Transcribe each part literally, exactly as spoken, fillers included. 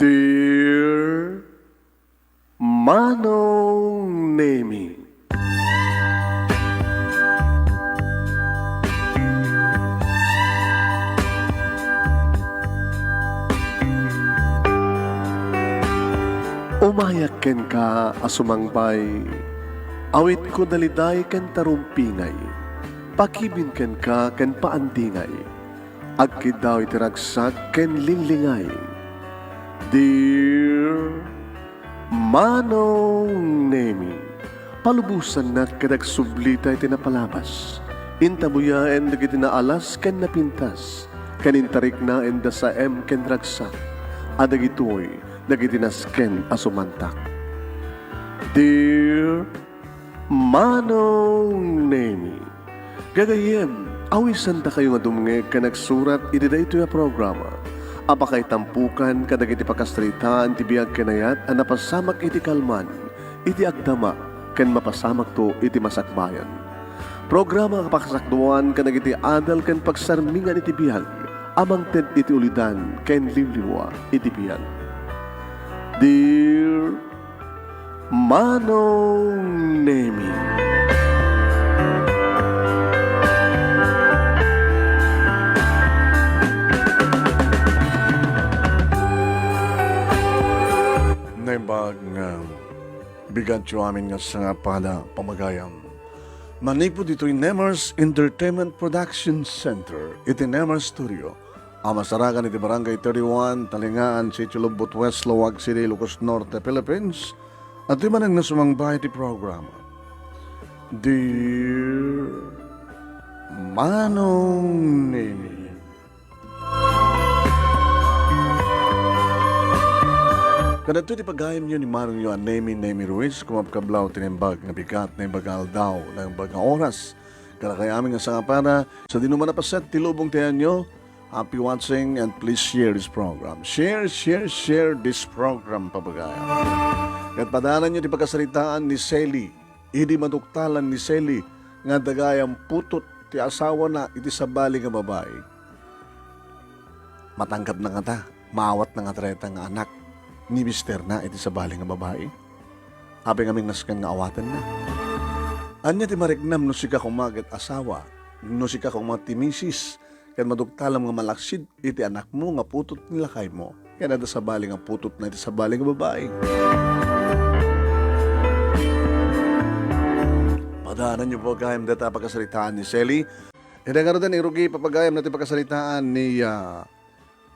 Dear Manong Nemi. Umayak kenka a sumangbay, awitko daliday ken tarumpingay, pakibin kenka ken paandingay, agkiddaw iti ragsak ken linglingay. Dear Manong Nemi, palubosannak ket agsublita iti napalabas. Intabuyaen dagiti naalas ken napintas, ken intariknaen da saem ken ragsak, a dagitoy dagiti nasken a sumantak. Dear Manong Nemi, gagayyem, awisandakayo nga dumngeg ken agsurat iti daytoy a programa a pakaitampokan kadagiti pakasaritaan ti biag ken ayat a napasamak iti kalman, iti agdama, ken mapasamakto iti masakbayan. Programa a pakasakduan kadagiti adal ken pagsarmingan iti biag a mangted iti ulidan ken liwliwa iti biag. Dear Manong Nemi. Naimbag nga bigatyo amin nga sangapada, pamagayam. Manipud ditoy Nemers Entertainment Production Center, iti Nemers Studio, a masarakan iti Barangay thirty-one, Talingaan, Sitio Lobbot West, Laoag City, Ilocos Norte, Philippines, adtoy manen nga sumangbay iti programa. Dear Manong Nemi. Kadagitoy ti pagayamyo ni Manongyo a Nemi, Nemi Ruiz, kumabkablaw ti naimbag nga bigat, naimbag nga aldaw, naimbag nga oras. Kadakayo amin nga sangapada, sadino man a paset ti lubong ti ayanyo, happy watching and please share this program. Share, share, share this program, pabagayam. Ket padaananyo ti pakasaritaan ni Sally, idi maduktalan ni Sally nga dagayam putot ti asawana iti sabali nga babai. Matanggapna ngata, maawatna ngata dayta nga anak ni misterna iti sabali nga babai? Apay ngamin nasken nga awatenna? Ania ti mariknam no sika koma ket asawa, no sika koma ti misis, ket maduktalam nga malaksid iti anakmo nga putot ni lakaymo, ken adda sabali nga putotna iti sabali nga babai? Padaananyo, pagayam, dayta a pakasaritaan ni Sally. Ida ngaruden, irugi, papagayam, dayta a pakasaritaan ni, ah,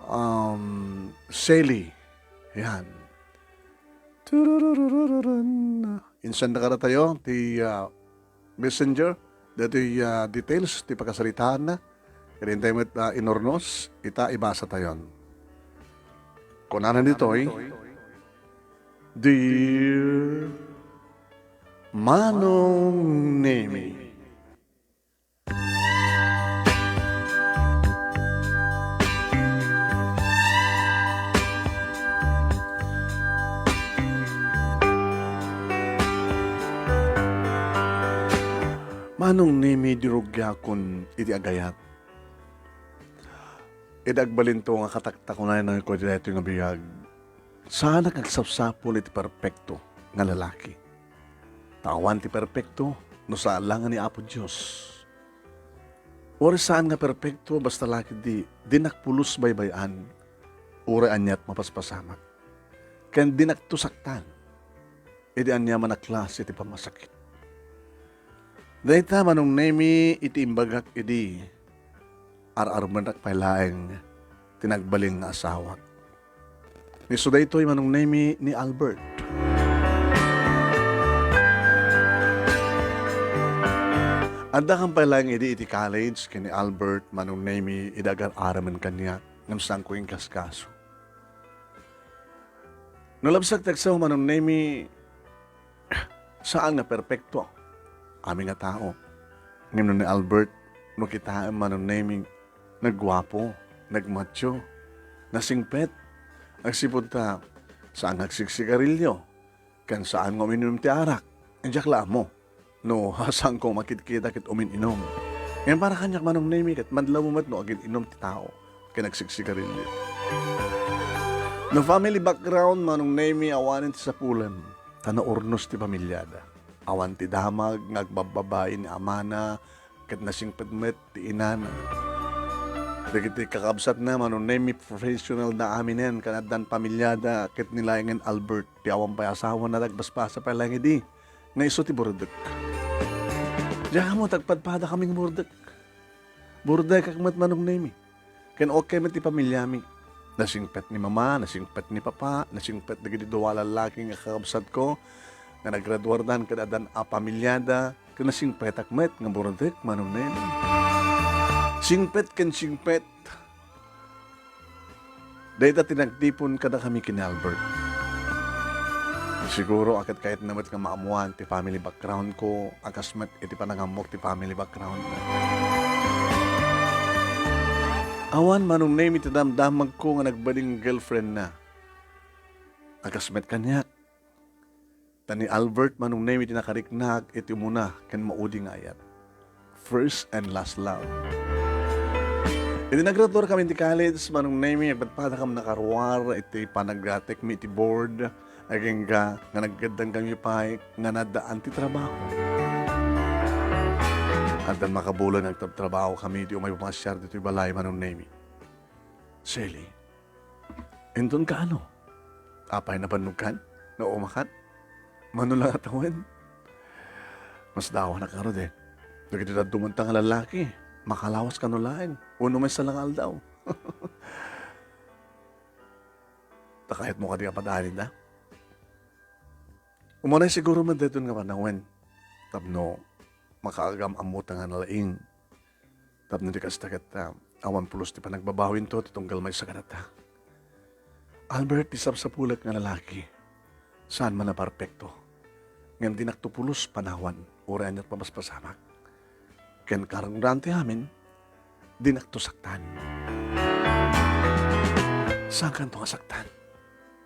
um, Sally. Yan. Turururururun. Insenda kadatayo ti, ah, messenger, daytoy, ah, details ti pakasaritaanna. Ket intay met, ah, inurnos, ita, ibasatayon. Kunana ditoy, "Dear Manong Nemi." Manong Nemi, di rugiakon iti agayat. Idi agbalinto nga kataktakunayan ko iti daytoy nga biag, saanak agsapsapul iti perpekto nga lalaki. Ta awan ti perpekto no saan laengen ni Apo Dios. Uray saan nga perpekto, basta la ketdi dinak pulos baybay-an, uray aniat mapaspasamak. Ken dinakto saktan idi aniaman a klase ti pammasakit. Dayta, Manong Nemi, iti imbagak idi ar-armennak pay laeng ti nagbalin nga asawak. Isu daytoy, Manong Nemi, ni Albert. Addakan pay laeng idi iti college ken ni Albert, Manong Nemi, idi agar-aramen kaniak ngem saanko inkaskaso. No labsak ti agsaw, Manong Nemi, saan nga perpekto. Amin nga tao. Ngem no ni Albert, no kitaem, Manong Nemi, nagguapo, nagmatio, nasingpet, agsipud ta saan nga agsigsigarilio, ken saan nga uminom ti arak, diak la ammo no saanko makitkita ket umin-inom. Ngem para kaniak, Manong Nemi, ket madlawmo met no agin-inom ti tao ken agsigsigarilio. No family background, Manong Nemi, awanen ti sapulem, ta naurnos ti pamiliada. Awan ti damag nga agbabbabain ni amana, ket nasingpet met ti inana. Dagiti kakabsatna, Manong Nemi, professional da aminen, ken addan pamiliada, ket ni laengen Albert, ti awan pay asawana, nagpaspasa pay laeng idi nga isu ti burdek. Diak ammo ta agpadpadakami nga burdek. Burdekak met, Manong Nemi. Ken okay met ti pamiliami. Nasingpet ni mama, nasingpet ni papa, nasingpet dagiti dua a lallaki nga kakabsatko nga naggraduardan ket addan a pamiliada, ket nasingpetak met nga burdek, Manong Nemi. Singpet ken singpet. Dayta ti nagtipon kadakami ken ni Albert. Siguro a ket kayatna met nga maammoan ti family background ko, a kas met iti panangammok ti family background na. Awan, Manong Nemi, ti damdamagko nga nagbalin girlfriend na. A kas met kaniak. Ta ni Albert, Manong Nemi, ti nakariknak iti umuna ken maudi nga ayat. First and last love. Idi naggraduar kami ti college, Manong Nemi, agpadpadakam nakaruar iti panaggatekmi iti board, agingga nga naggaddang kami pay nga nadaan ti trabaho. Addan makabulan nga agtratrabaho kami iti umay pamasiar ditoy balay, Manong Nemi. Sally, inton kaano? Apay, nabannogkan? Naumakan? Mano la nga tawen? Masdawanak ngarud, eh. Dagiti daddumanta nga lallaki, makalawas kano laeng, wenno maysa la nga aldaw. Ta kayatmo kadi a padaanida? Umanay siguro met dayton nga panawen tapno makaagam-ammota nga nalaing. Tapno di kasta ket, ah, awan pulos ti panagbabawinto ti tunggal maysa kadata. Albert, ti sapsapulek nga lalaki, saan man a perpekto. Ngem dinakto pulos panawan, uray aniat mapaspasamak. Ken karungrungoan ti amin, dinakto saktan. Saankanto nga saktan?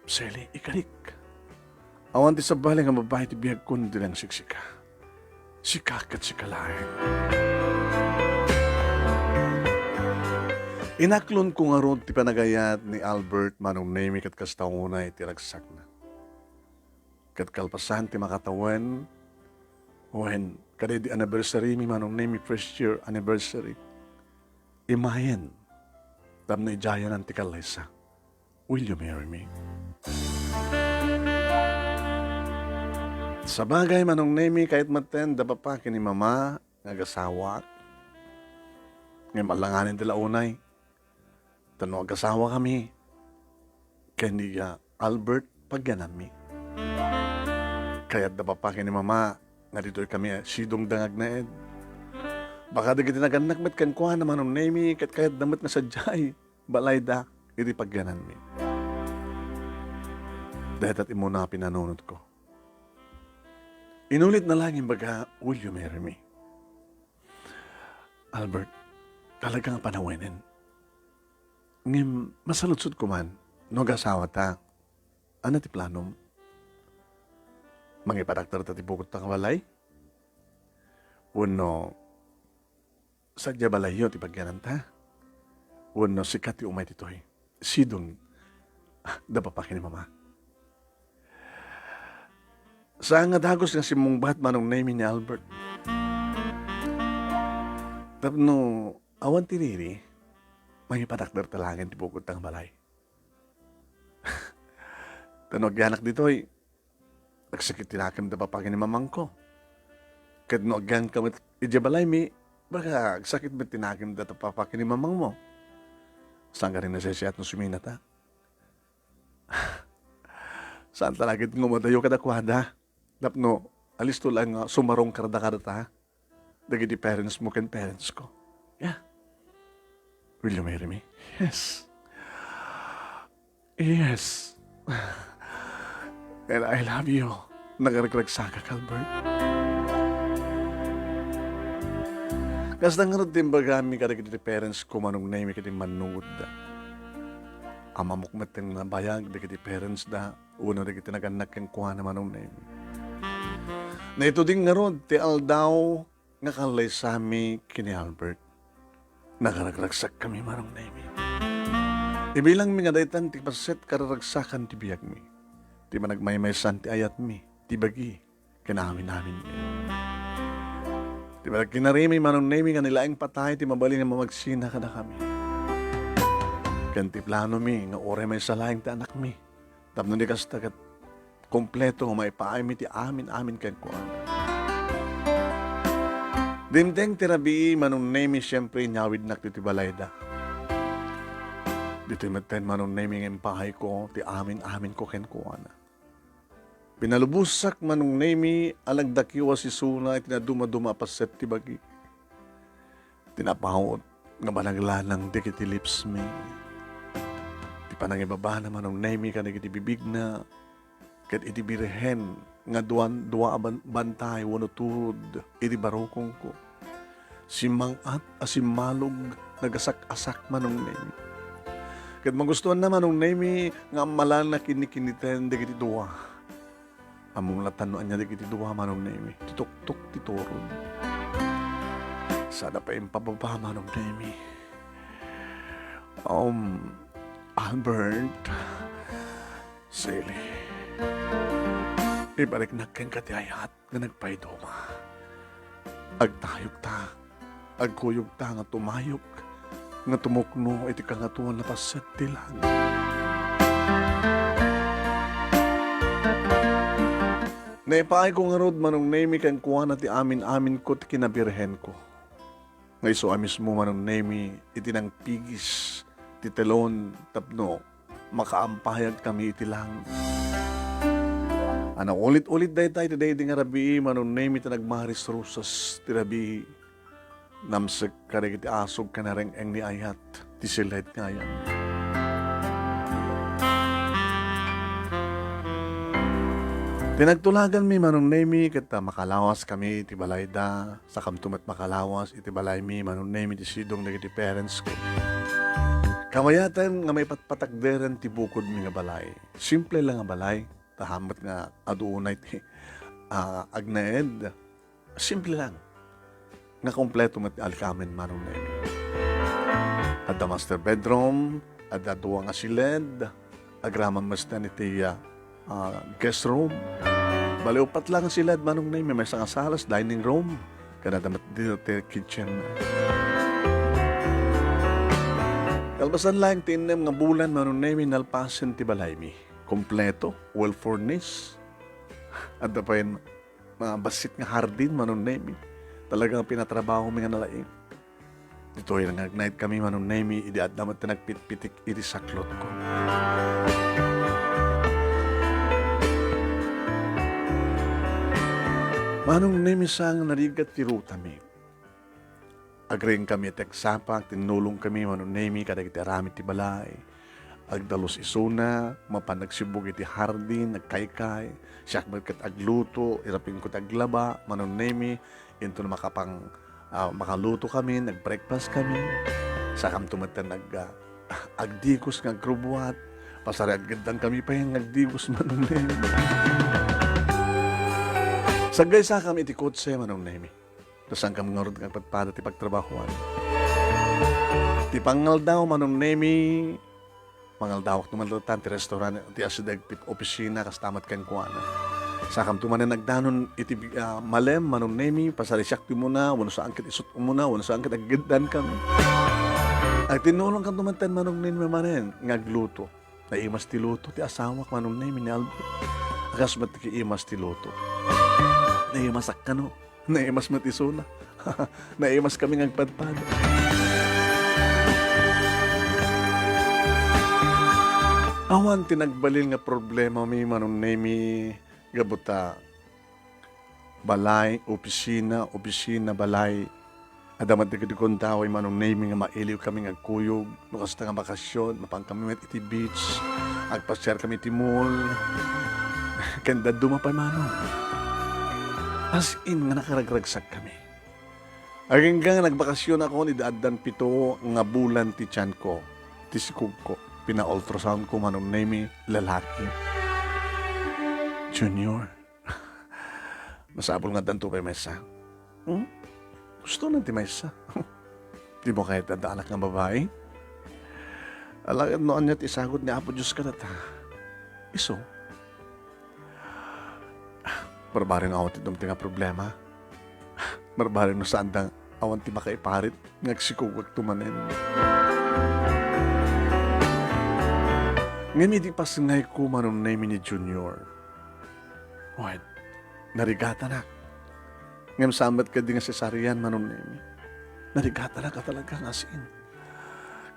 Sally, ikarik. Awan ti sabali nga babbai ti biagko no di laeng siksika. Sika ket sika laeng. Inaklonko ngarud ti panagayat ni Albert, Manong Nemi, ket kasta unay ti ragsakna. Ket kalpasan ti makatawen, wen, kadaydi anniversary mi, Manong Nemi, first year anniversary. Imayen, tapno idiayanan ti kallaysa. Will you marry me? Sabagay, Manong Nemi, kayat metten da papa ken ni mama nga agasawak. Ngem alanganen ti la unay. Ta no agasawakami ken ni, ah, Albert, pagyananmi. Kayat da papa ken ni mama nga ditoy kami, ah, sidongda nga agnaed. Baka dagiti nagannak met kenkuana, Manong Nemi, ket kayatda met nga sadiay balayda iti pagyananmi. Dayta ti immuna a pinanunotko. Inulitna laeng imbaga, "Will you marry me?" Albert, talaga nga panawenen. Ngem masaludsodko man, no agasawata, ania ti planom? Mangipadakderta ti bukodta nga balay? Wenno sadia balayyo ti pagyananta? Wenno sika ti umay ditoy? Sidong da papa ken ni mama. Saan nga dagus nga simmungbat, Manong Nemi, ni Albert. Tapno awan ti riri, mangipadakderta laeng ti bukodta nga balay. Ta no agyanak ditoy, agsakit ti nakem da papa ken ni mamangko. Ket no agyanka met idiay balaymi, baka agsakit met ti nakem da papa ken ni mamangmo. Saan nga rin nasisiat no suminata? Saan talaga nga umadayo kadakuada? Tapno alisto laeng nga sumarong kadakadata, dagiti parents mo ken parents ko. Yeah. Will you marry me? Yes. Yes. And I love you. Nagaragragsakak, Albert. Kasta ngarud ti imbagami kadagiti parents ko, Manong Nemi, ket immannutda. Ammok met ti nabayag dagiti parents da, wenno dagiti nagannak kenkuana, Manong Nemi. Naituding ngarud ti aldaw nga kallaysami ken ni Albert. Nagaragragsakkami, Manong Nemi. Ibilangmi nga daytan ti paset kararagsakan ti biagmi, ti panagmaymaysan ti ayatmi, ti bagi, ken amin-aminmi. Ti panagkinarimi, Manong Nemi, nga ni laeng patay ti mabalin nga mamagsina kadakami. Ken ti planomi nga uray maysa laeng ti anakmi, tapno di kasta ket kompleto nga maipaaymi ti amin-amin kenkuana. Dimteng ti rabii, Manong Nemi, siempre inyawidnak ditoy balayda. Ditoy metten, Manong Nemi, nga impaayko ti amin-aminko kenkuana. Pinalubosak, Manong Nemi, a nagdakewas isuna iti nadumaduma a paset ti bagi. Ti napaut nga panaglanang dagiti lipsmi. Ti panangibabana, Manong Nemi, kadagiti bibigna, ket iti birhen nga duan-, dua a ban-, bantay wenno turod iti barukongko. Simmang-at a simmalog, nagasak-asak, Manong Nemi. Ket magustuanna, Manong Nemi, nga ammalana kinnikinniten dagiti dua. Ammom latta no ania dagiti dua, Manong Nemi. Ti tuktok, ti turod. Sada pay impababa, Manong Nemi. Um, Albert, Sili, ibaliknak kenka ti ayat nga nagpaiduma. Agtayogta, agkuyogta nga tumayok, nga tumukno iti Kangatoan a Paset ti langit. Naipaayko ngarud, Manong Nemi, kenkuana ti amin-aminko ti kinabirhenko. Nga isu a mismo, Manong Nemi, iti nangpigis ti telon tapno makaampayagkami iti langit. A naulit-ulit dayta iti daydi nga rabii, Manong Nemi, ta nagmarisrusas ti rabii. Namsek kadagiti asog ken nareng-eng ni ayat ti siled nga ayat. Ti nagtulaganmi, Manong Nemi, ket, ah, makalawaskami ti balayda. Sakamto met makalawas iti balaymi, Manong Nemi, ti sidong dagiti parents ko. Kabayaten nga maipatpatakderen ti bukodmi nga balay. Simple lang nga balay, ta hammet nga adu unay ti, ah, agnaed. Simple lang. Nga kompleto met ti alkamen, Manong Nemi. Adda master bedroom, adda dua nga siled, agraman mesten iti, ah, ah, guest room. Bali, upat lang sila, Manong Nemi, maysa nga sala, dining room, ken adda met ditoy kitchen. Kalpasan laeng ti innem nga bulan, Manong Nemi, nalpasen ti balaymi. Kompleto, well furnished. Adda pay mga bassit nga hardin, Manong Nemi. Talagang pinatrabahomi nga nalaing. Ditoy nga agnaed kami, Manong Nemi, idi adda met ti nagpitpitik iti saklotko. Manong Nemi, sa nga narigat ti rutami. Agriingkami iti agsapa, agtinnulongkami, Manong Nemi, kadagiti aramid ti balay. Agdalus isuna, mapan nagsibbog iti hardin, nagkaykay. Siak met ket agluto, irapingko ti aglaba, Manong Nemi, inton makapang, ah, makalutokami, nag-breakfastkami. Sakamto met nag-, ah, agdigos nga agrubbuat. Pasari aggeddankami pay nga agdigos, Manong Nemi. Saggaysakami iti kotse, Manong Nemi. Ta saankami ngarud nga agpadpada ti pagtrabahoan. Ti pangaldaw, Manong Nemi, mangaldawak no man latta ti restaurant, ti asideg ti opisina, kasta met kenkuana. Sakamto manen agdanon iti, ah, malem, Manong Nemi, pasari siak ti umuna, wenno saan ket isut umuna, wenno saan ket aggeddankami. Agtinnulongkanto metten, Manong Nemi, manen nga agluto. Naimas ti luto ti asawak, Manong Nemi, ni Albert. A kas met ti kiimas ti luto. Naimasak kano. Naimas met isuna. Naimaskami nga agpadpada. Awan ti nagbalin nga problemami, Manong Nemi, gapu ta balay, opisina, opisina, balay. Adda met dagiti gundaway, Manong Nemi, nga mailiwkami nga agkuyog. No kasta nga bakasyon, mapankami met iti beach, agpasiarkami iti mall. Ken dadduma pay, Manong. As in nga nakaragragsakami. Agingga nga nagbakasyon ako idi addan pito nga bulan ti tianko, ti sikogko. Pina-ultrasoundko, Manong Nemi, lalaki. Junior. Masapul nga addanto pay maysa. Hmm? Gusto na ti maysa. Di mo kayat adda anak nga babai? Alagad no ania ti isagud ni Apo Dios kadata, isu. Barbareng awan ti dumteng a problema. Barbareng no saanda awan ti makaiparit nga agsikogakto manen. Ngem idi pasngayko, Manong Nemy, ni Junior, wen, narigatanak. Ngem saan met ketdi nga cesarean, Manong Nemy. Narigatanak a talaga nga as in.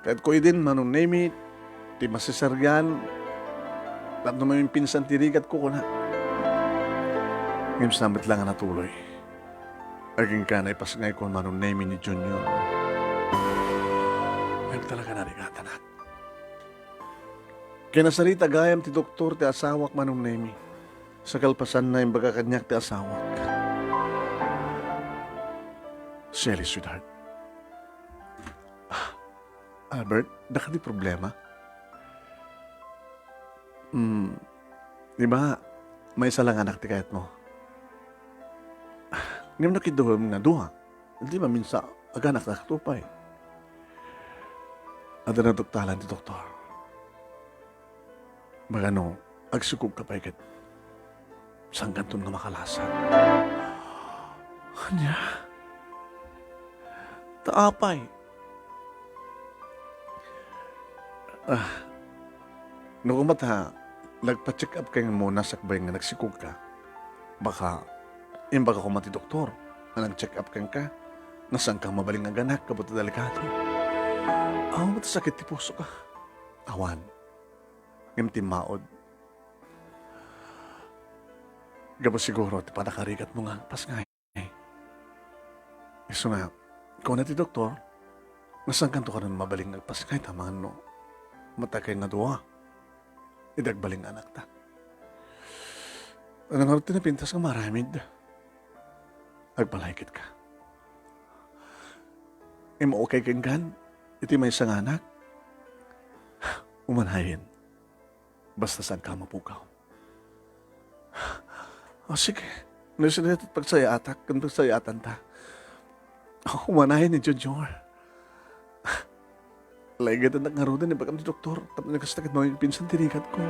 Kayatko idin, Manong Nemy, ti maseserean, tapno mamimpinsan ti rigatko, kuna. Ngem saan met la nga natuloy. Agingga naipasngayko, Manong Nemy, ni Junior. Ngem talaga narigatanak. Kinasarita gayam ti doktor ti asawak, Manong Nemy. Sa kalpasanna, imbaga kaniak ti asawak. Shelly, sweetheart. Ah, Albert, daka ti problema? Hmm, di ba, maysa la nga anak ti kayatmo? Ngem nakiduem nga dua. Di ba minsan, aganaknak pay? Adda naduktalan ti doktor. Magano, agsikogka pay ket saankanton nga makalasat. Ania? Ta apay? Ah, no koma ta nagpa-check up ka nga muna sakbay nga nagsikogka, baka imbaga koma ti doktor nga nag-check up kenka nga saanka mabalin nga aganak, gapu ta delikado. Awan met sakit ti pusoka? Awan. Ngem timmaod. Gapu siguro ti pannakarigatmo nga agpasngay. Isu nga, kuna ti doktor, nga saankanto kano mabalin nga agpasngay ta mangan no matakay nga dua. Idi agbalin nga anakta. Ania ngarud ti napintas nga maaramid? Agpalay ketka. Ngem okay kenka iti maysa nga anak? Umanayen. Basta saanka mapukaw. O, sige. No, isu daytoy ti pagsayaatak ken pagsayaatanta. O, umanayen ni Junior. Laigetanak ngaruden ibagam ti doktor, tapno kasta ket mangipinsan ti rigatko.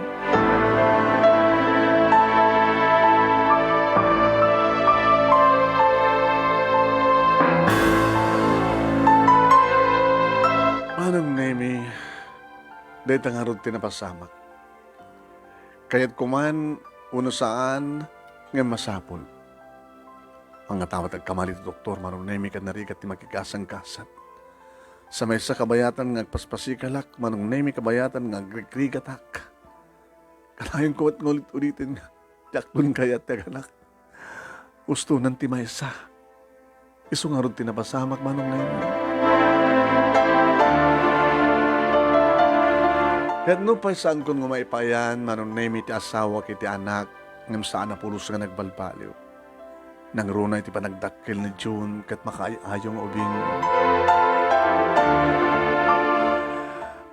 Manong Nemy, dayta ngarud ti napasamak. Kayatko man wenno saan, ngem masapul. Mangatawa ta agkamali ti doktor, Manong Nemy, ket narigat ti makikasangkasat. Sa maysa kabayatan nga agpaspasikalak, Manong Nemy, kabayatan nga agrigrigatak. Kanayonko met nga ulit-uliten nga diakon kayat ti aganak. Ustonen ti maysa. Isu ngarud ti napasamak, Manong Nemy. Ket nupay saanko nga maipayan, Manong Nemy, ti asawak iti anak, ngem saan a pulos nga nagbalbaliw. Nangruna iti panagdakkel ni June ket makaay-ayo nga ubing.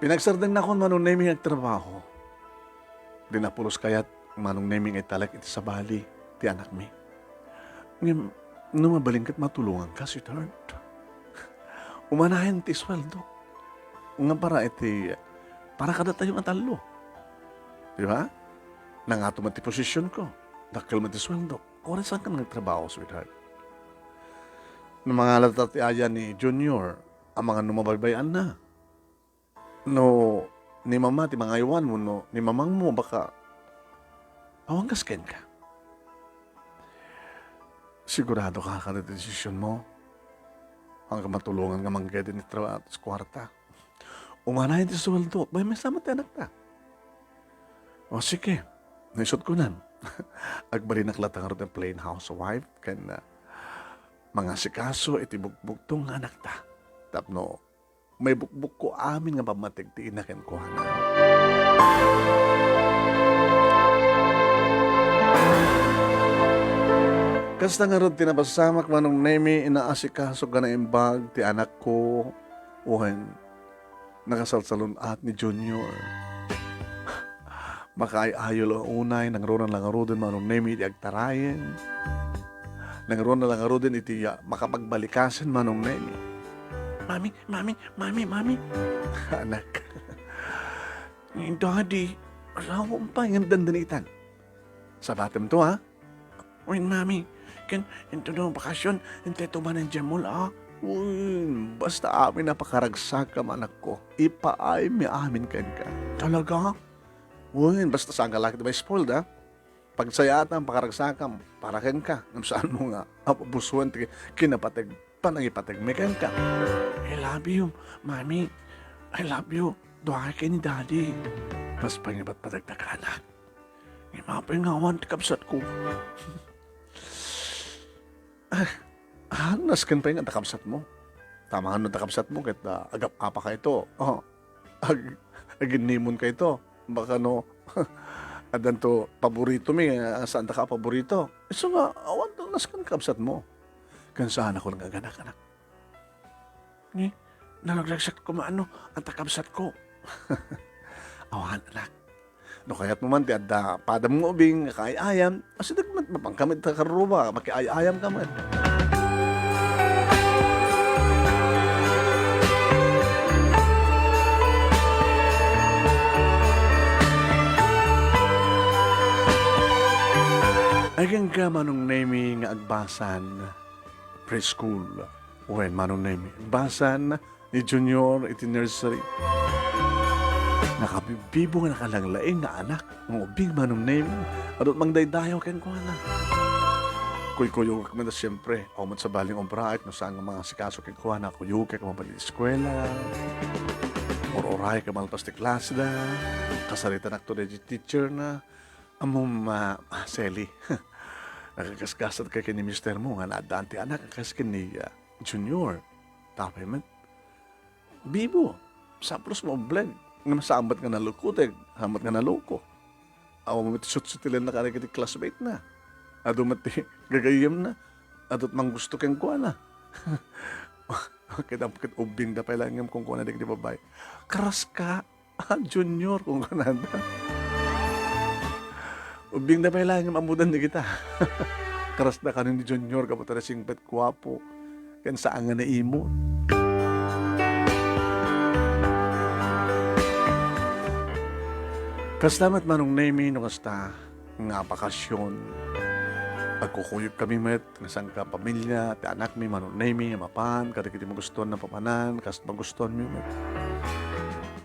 Pinagsardengnakon, Manong Nemy, nga agtrabaho. Di na pulos kayat, Manong Nemy, nga italek iti sabali ti anakmi. Ngem, no mabalin ket matulonganka, sweetheart. Umanayen ti sueldo. Nga para iti, para kadatayo nga tallo. Di ba? Nangato met ti positionko. Dakkel met ti sueldo. Uray saanka nga agtrabaho, sweetheart. No mangalata ti aya ni Junior, amangan no mabaybay-anna. No ni Mama ti mangaywan wenno ni mamangmo, baka awan kas kenka. Sigurado ka kada ti desisionmo? Awan ka matulongan nga mangged iti tra-, kuarta? Umanayen ti sueldo, bay, maysa met ti anakta. O, sige. Naisut ko nan. Agbalinak latta ngarud a plain housewife ken, ah, mangasikaso iti bugbugtong nga anakta. Tapno maibukbukko amin nga pammatik ti ina kenkuana. Kasta ngarud ti napasamak, Manong Nemy, inaasikaso ken naimbag ti anakko, wen nakasalsalun-at ni Junior. Makaay-ayo la unay, nangruna la ngaruden, Manong Nemy, iti agtarayen. Nangruna la ngaruden iti, ah, makapagbalikasen, Manong Nemy. Mami, mami, mami, mami. Anak, "Daddy, asawaem pay ngem dandanitan. Sabatem to, ha?" "Wen, Mami. Ken, into no bakasyon, intay tumanen diay mall, a." "Wen, basta amin a pakaragsakam, anakko. Ipaaymi amin kenka." "Talaga?" "Wen, basta saanka la ketdi ma-spoiled, a. Pagsayaatan, pakaragsakam, para kenka. Ngem saanmo nga apabusoen ti kinapateg, panangipategmi kenka." "I love you, Mami. I love you. Duakay ken ni Daddy." "Kas pay nga patpategta, anak. Ngem apay nga awan ti kabsatko?" "Ah, ah, nasken pay nga adda kabsatmo. Tama nga no adda kabsatmo ket, ah, agap-apaka ito. Oh, ag-, aginnimonka ito. Baka no, addanto paboritomi, ah, saandaka a paborito. Isu nga, awan to nasken kabsatmo." "Ken saanakon nga aganak, anak?" "Ni, naragragsak koma no adda kabsatko." "Awan, anak. No kayatmo man ti adda padam nga ubing nga kaay-ayam, asideg met, mapanka met ta karruba, makiay-ayamka met." Agingga, Manong Nemy, nga agbasan preschool. Wen, Manong Nemy, agbasan ni Junior iti nursery. Nakabibibo nga nakalanglaing nga anak nga ubing, Manong Nemy. Adut mangdaydayaw kenkuana. Kuykuyogek met a siempre, awan met sabali nga obraek no saan nga mangasikaso kenkuana. Kuyogek a mapan iti eskuela. Ur-urayek a malpas ti klaseda. Kasaritanak to daydi teacher na. Ammom, ah, ah, Selly, nakakasgasat ka ken ni mister mo nga naaddaan ti anak a kas ken ni, ah, Junior. Tapay met. Bibo. Saplos maubleg. Ngem saan met nga nalukoteg, saan met nga naloko. Awan met sutsutilenna kadagiti classmate na. Adu met ti gagayyemna. Adut manggusto kenkuana. Ket am-, ket ubbingda pay laeng ngem kunkuana dagiti babai. Karaska. "Ah, Junior," kunkunada. Ubbingda pay laeng ngem ammodan dagita. Karasda kano ni Junior gapu ta nasingpet, guapo, ken saan nga naimot. Kasta met, Manong Nemy, no kasta nga bakasyon. Agkukuyog kami met nga sangkapamilia ti anakmi, Manong Nemy, a mapan kadagiti magustuanna a papanan, kas magustuanmi met.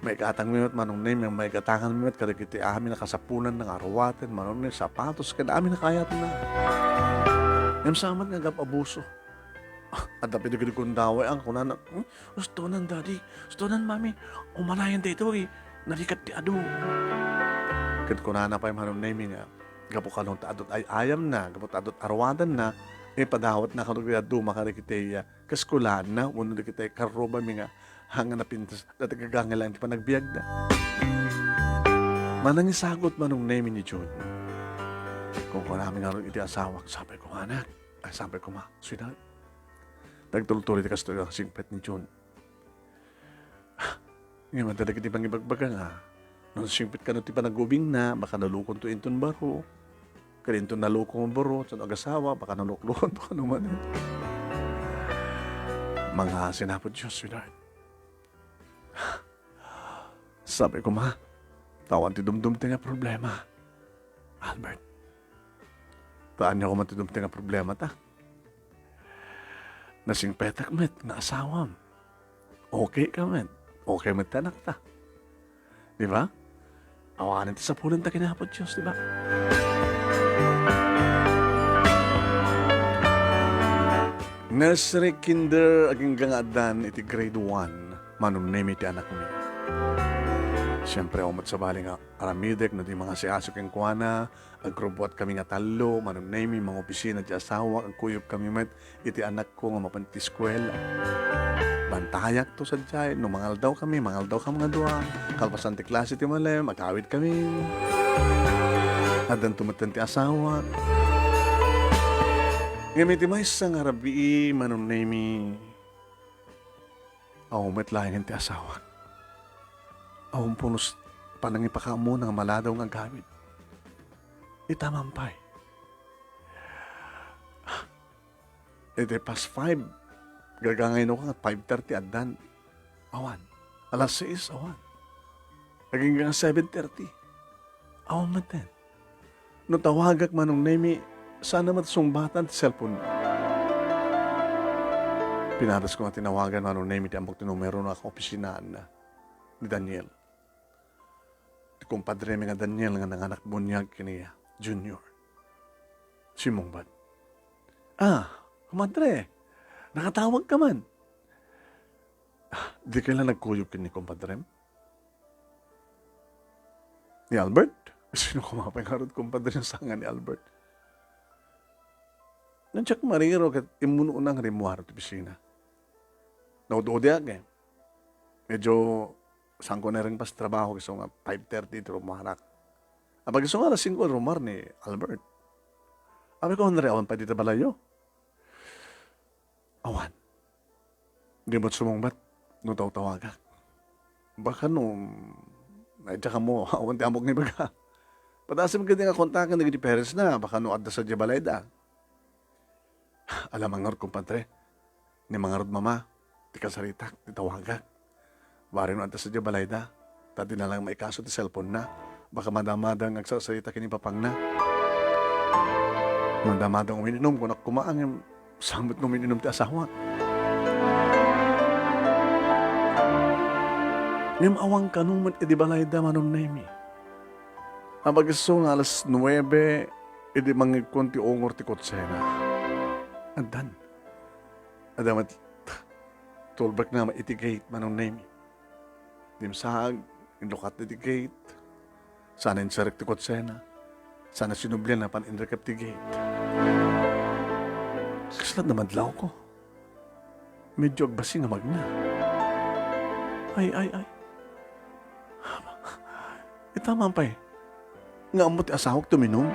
Maigatangmi met, Manong Nemy, maigatanganmi met kadagiti amin a kasapulanna nga aruaten, Manong Nemy, sapatos, ken amin a kayatna. Ngem saan met nga agab-abuso. Adda pay dagiti gundaway a kunana, "Hmm? Ustonan, Daddy. Ustonan, Mami. Umanayen daytoy. Narigat ti adu." Ket kunana pay, Manong Nemy, nga gapu kano ta adut ay-ayamna, gapu ta adut aruadanna, ipadawatna kano ti dadduma kadagiti, ah, kaskulaanna wenno dagiti karrubami nga, nga napintas, dati gagangay laeng ti panagbiagda. Manangisagut, Manong Nemy, ni Jun. Kunkunami ngarud iti asawak, sapay koma, anak. Ay, sapay koma, sweetheart. Nagtultuloy ti kastoy a singpet ni Jun. Ngem adda dagiti mangibagbaga nga, no singpet kano ti panagubingna, baka nalokonto inton baro. Ken inton naloko nga baro, sa agasawa, baka naloklokonto kano manen. Mangasi na pay, Diyos, sweetheart. Sapay koma, ta awan ti dumdumta nga problema, Albert. Ta ania koma ti dumdumta nga problemata. Nasingpetak met nga asawam. Okay ka met. Okay met ti anakta. Di ba? Awanen ti sapulenta ken Apo Dios, di ba? Nursery, kinder, agingga nga addan iti grade one, Manong Nemy ti anakmi. Siempre, awan met sabali nga aramidek no di mangasiaso kenkuana. Agrubbuat kami nga tallo, Manong Nemy, mangopisina ti asawak, agkuyog kami met iti anakko nga mapan ti eskuela. Bantayakto sadiay, no mangaldaw kami, mangaldaw kami nga dua. Kalpasan ti klase ti malem, agawid kami. Addanto metten ti asawak. Ngem iti maysa nga rabii, Manong Nemy, awan met laengen ti asawak. Awan pulos panangipakaammo nga maladaw nga agawid. Ita man pay. Iti past five, gagangayno ka nga five thirty addan. Awan. Alas sais, awan. Agingga nga seven thirty. Awan met. No tawagak, Manong Nemi, saan met sungbatan ti cellphone. Pinadasko nga tinawagan, Manong Nemi, ti ammok ti numero no akaopisinaanna ni Daniel. Ti kumpadremi nga Daniel nga nanganak buniag ken ni Junior. Simmungbat. "Ah, kumadre, nakatawag ka man." "Ah, di ka la nagkuyog ken ni kumpadrem?" "Ni Albert?" Sino koma pay ngarud, kumpadre, nga saan nga ni Albert? Nagdiak mariro ket immuno nga rimmuar ti opisina. Naud-udiak, eh. Medyo saanko nairingpas trabaho, isu nga five thirty ti rummuarak. Apay, isu nga alas singko rummuar ni Albert. Apay, kumadre, awan pay dita balayyo? Awan. Di met sumungbat no tawtawagak. Baka no, ay, diak ammo, awan ti ammok nga ibaga. Padasem ketdi nga kontaken dagiti parents na, baka no adda sadiay balayda. Ala, mangarud, kumpadre. Ni mangarud mama, ti kasaritak, ti tawagak. Bareng no adda sadiay balayda, ta di na lang maikaso ti cellphone na. Baka madamada nga agsarsarita ken ni papangna. Madamada nga umiinom, kunak koma, ngem saan met nga umiinom ti asawak? Ngem awan kano met idi balayda, Manong Nemi. Apay, isu nga alas nuebe, idi mangngegkon ti ungor ti kotsena. Addan. Adda met tulbekna iti gate, Manong Nemi. Dimsaag, inlukatna iti gate. Sana inserrek ti kotsena. Sana sinublianna pan inrekep ti gate. Kasla adda madlawko. Medyo agbasi nga magna. Ay, ay, ay. Ita man pay nga ammo ti asawak ti uminom.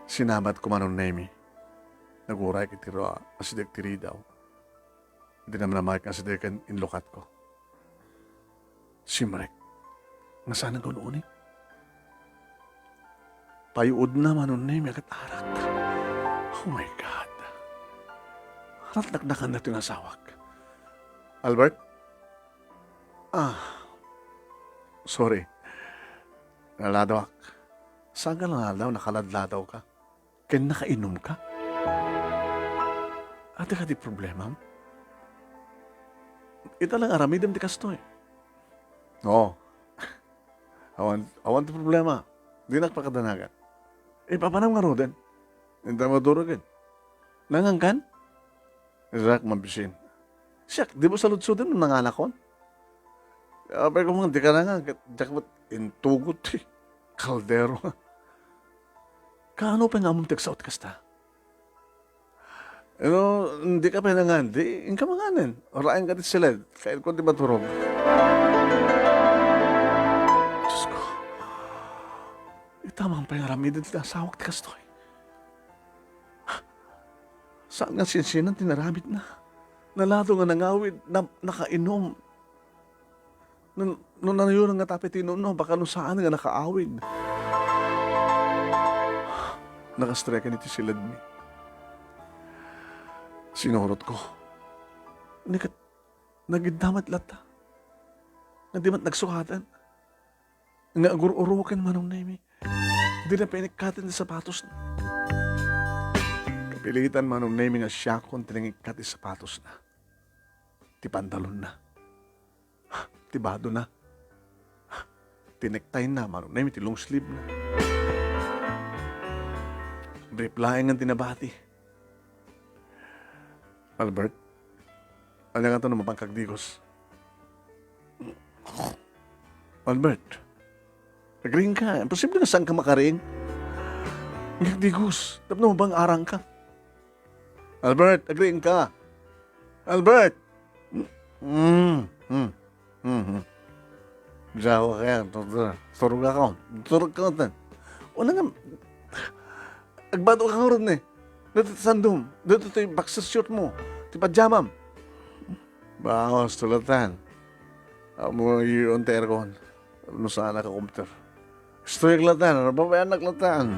Sinabatko, Manong Nemi. Naguray ket ti rua a sideg ti ridaw. Dinamdama ket nga sidegen inlukatko. Simrek. Nga saan nga un-uni? Payuodna, Manong Nemi, ket arak. Oh my God. Arak naknakanna ti asawak. Albert? Ah. Sorry. Naladawak. Saan ka naladaw? Nakaladladaw ka. Ken nakainum ka? Adu kadi problemam? Ita lang aramidem ti kastoy. Oo. Awan, awan ti problema. Dinak pakadanagan. Ipapanam ngaruden. Inta madurogen. Nangankan? Isak mabisin. Siak, di mo saludsuden no nanganakon? Apay ko man, di ka nangan, ket diak met intugot ti kaldero. Kaano pay nga ammom ti agsao ti kasta? No, di ka pay nangan, di inka manganen. Uraen ka ti siled, kainko ti maturog. Diyos ko, ita man pay nga aramiden ti asawak ti kastoy. Saan nga sinsinan ti naramidna? Naladaw nga nangawid, na-, nakainum. No, no nayonan nga tapay ti inunno, baka no saan nga nakaawid. Nakastreken iti siledmi. Sinurotko. Ni ket, nagiddamat latta. Nga di met nagsukaten. Nga agur-uroken, Manong Nemi. Dina pay inikkaten ti sapatosna. Kapilitan, Manong Nemi, nga siakon ti nangikkat ti sapatosna. Ti pantalonna. Ti badona. Ti necktie na, Manong Nemi, ti long sleeve na. Brief laeng ti nabati. Albert? Ania ngato no mapangkagdigos? Albert, agriing ka. Imposible nga saan ka makariing. Ngigdigos. Tapno mabang arang ka. Albert, agriing ka. Albert! Mm, mm, mm, mm. Jawa ka yan, doktor. Turog ako. Turog ka natin. Wala nga. Agbado ka ngarud ni. Dito ti sandom. Dito ti boxer short mo. Ti pajamam. Bawas, tulatan. Amo yung aircon. No saan nakakumter. Istoyak latan, ano ba ba anak latan?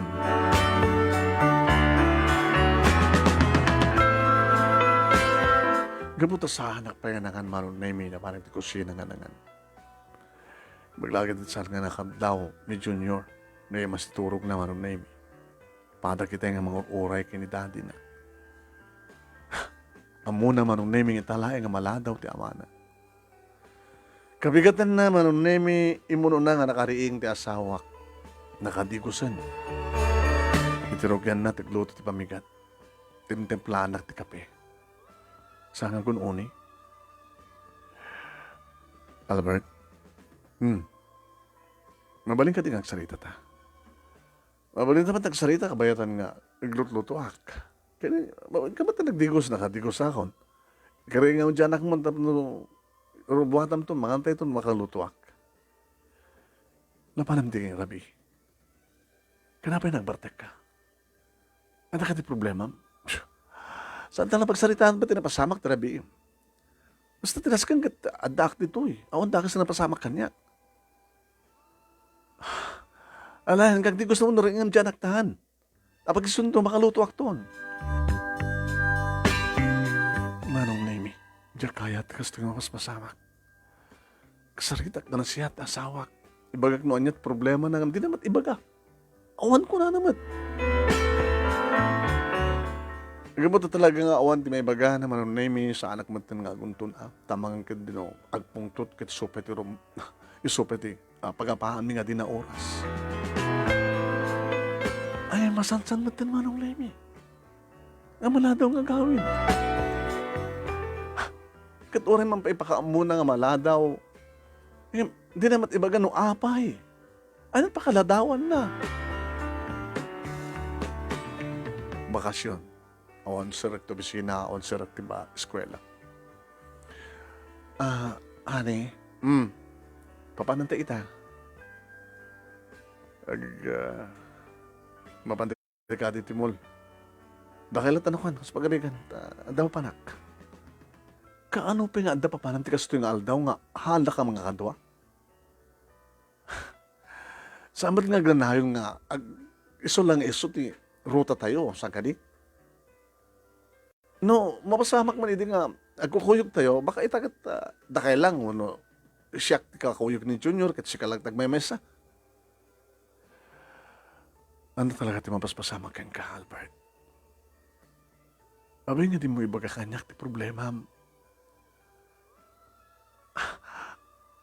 Gapu ta saanak pay nga nangan, Manong Nemi, napanan ti kusina nga nangan. Ibaglaga ti saan nga nakaaddaw ni Junior, no, imas ti turogna, Manong Nemi. Pada ketdi nga mangur-uray ken ni daddy-na. Ammona, Manong Nemi, nga ita laeng nga maladaw ti amana. Kabigatanna, Manong Nemi, immunona nga nakariing ti asawak. Nakadigosen. Iti rugianna ti agluto ti pamigat. Timtimplanak ti kape. Saan nga gun-oni? Albert? Hmm. Mabalin kadi nga agsaritata? Mabalinta met agsarita, kabayatan nga aglutlutoak. Kani, mabalinka met nagdigos, nakadigosakon. Kari nga dianak man tapno rubuatamton, mangantayton, makalutoak. Napanam ti rabii. Kanapay nagbartekka? Adda kadi problemam? Saanta la pagsaritaan ti napasamak ti rabii. Basta ti nasken ket addaak ditoy. Awan dakes a napasamak kaniak. Alaen, kagdi gusto mo no rin ngem dianak tan. Apag isunto, makalutoakton. Manong Nemi, diak kayat kastoy nga mapasamak. Kasaritak nga nasiat, asawak. Ibagak no aniat problemana ngem dina met ibaga. Awan kunana met. Gapu ta talaga nga awan ti maibagana, Manong Nemi, saanak metten nga agunton, a. Tamangan ket dino agpungtot ket isupay ti rum-, isupay ti, a, pagapaanmi nga dina oras. Ay, masansan metten, Manong Nemi. Nga maladaw nga agawid. Ket uray man pay ipakaammona nga maladaw, ngem dina met ibaga no apay. Ania pakaladawanna? Bakasyon. Awan serrek ti opisina, awan serrek ti ba-, eskuela. Ah, honey, mm, papananta ita? Ag-, ah, mapan- Kadi ti mall. Dakay latta nakuan, kas pagarigan, ta adda mapanak. Kaano pay nga adda papanam ti kastoy nga aldaw nga hala ka nga kadua? Saan met nga agnanayon nga ag-, isu lang isu ti ruta tayo, saan kadi? No, mapasamak man idi nga agkukuyog tayo, baka ita ket, ah, dakay lang, wenno siak ti kakuyog ni Junior, ket sika lang ti agmaymasa. Ania talaga ti mapaspasamak kenka, Albert? Apay nga dimo ibaga kaniak ti problemam?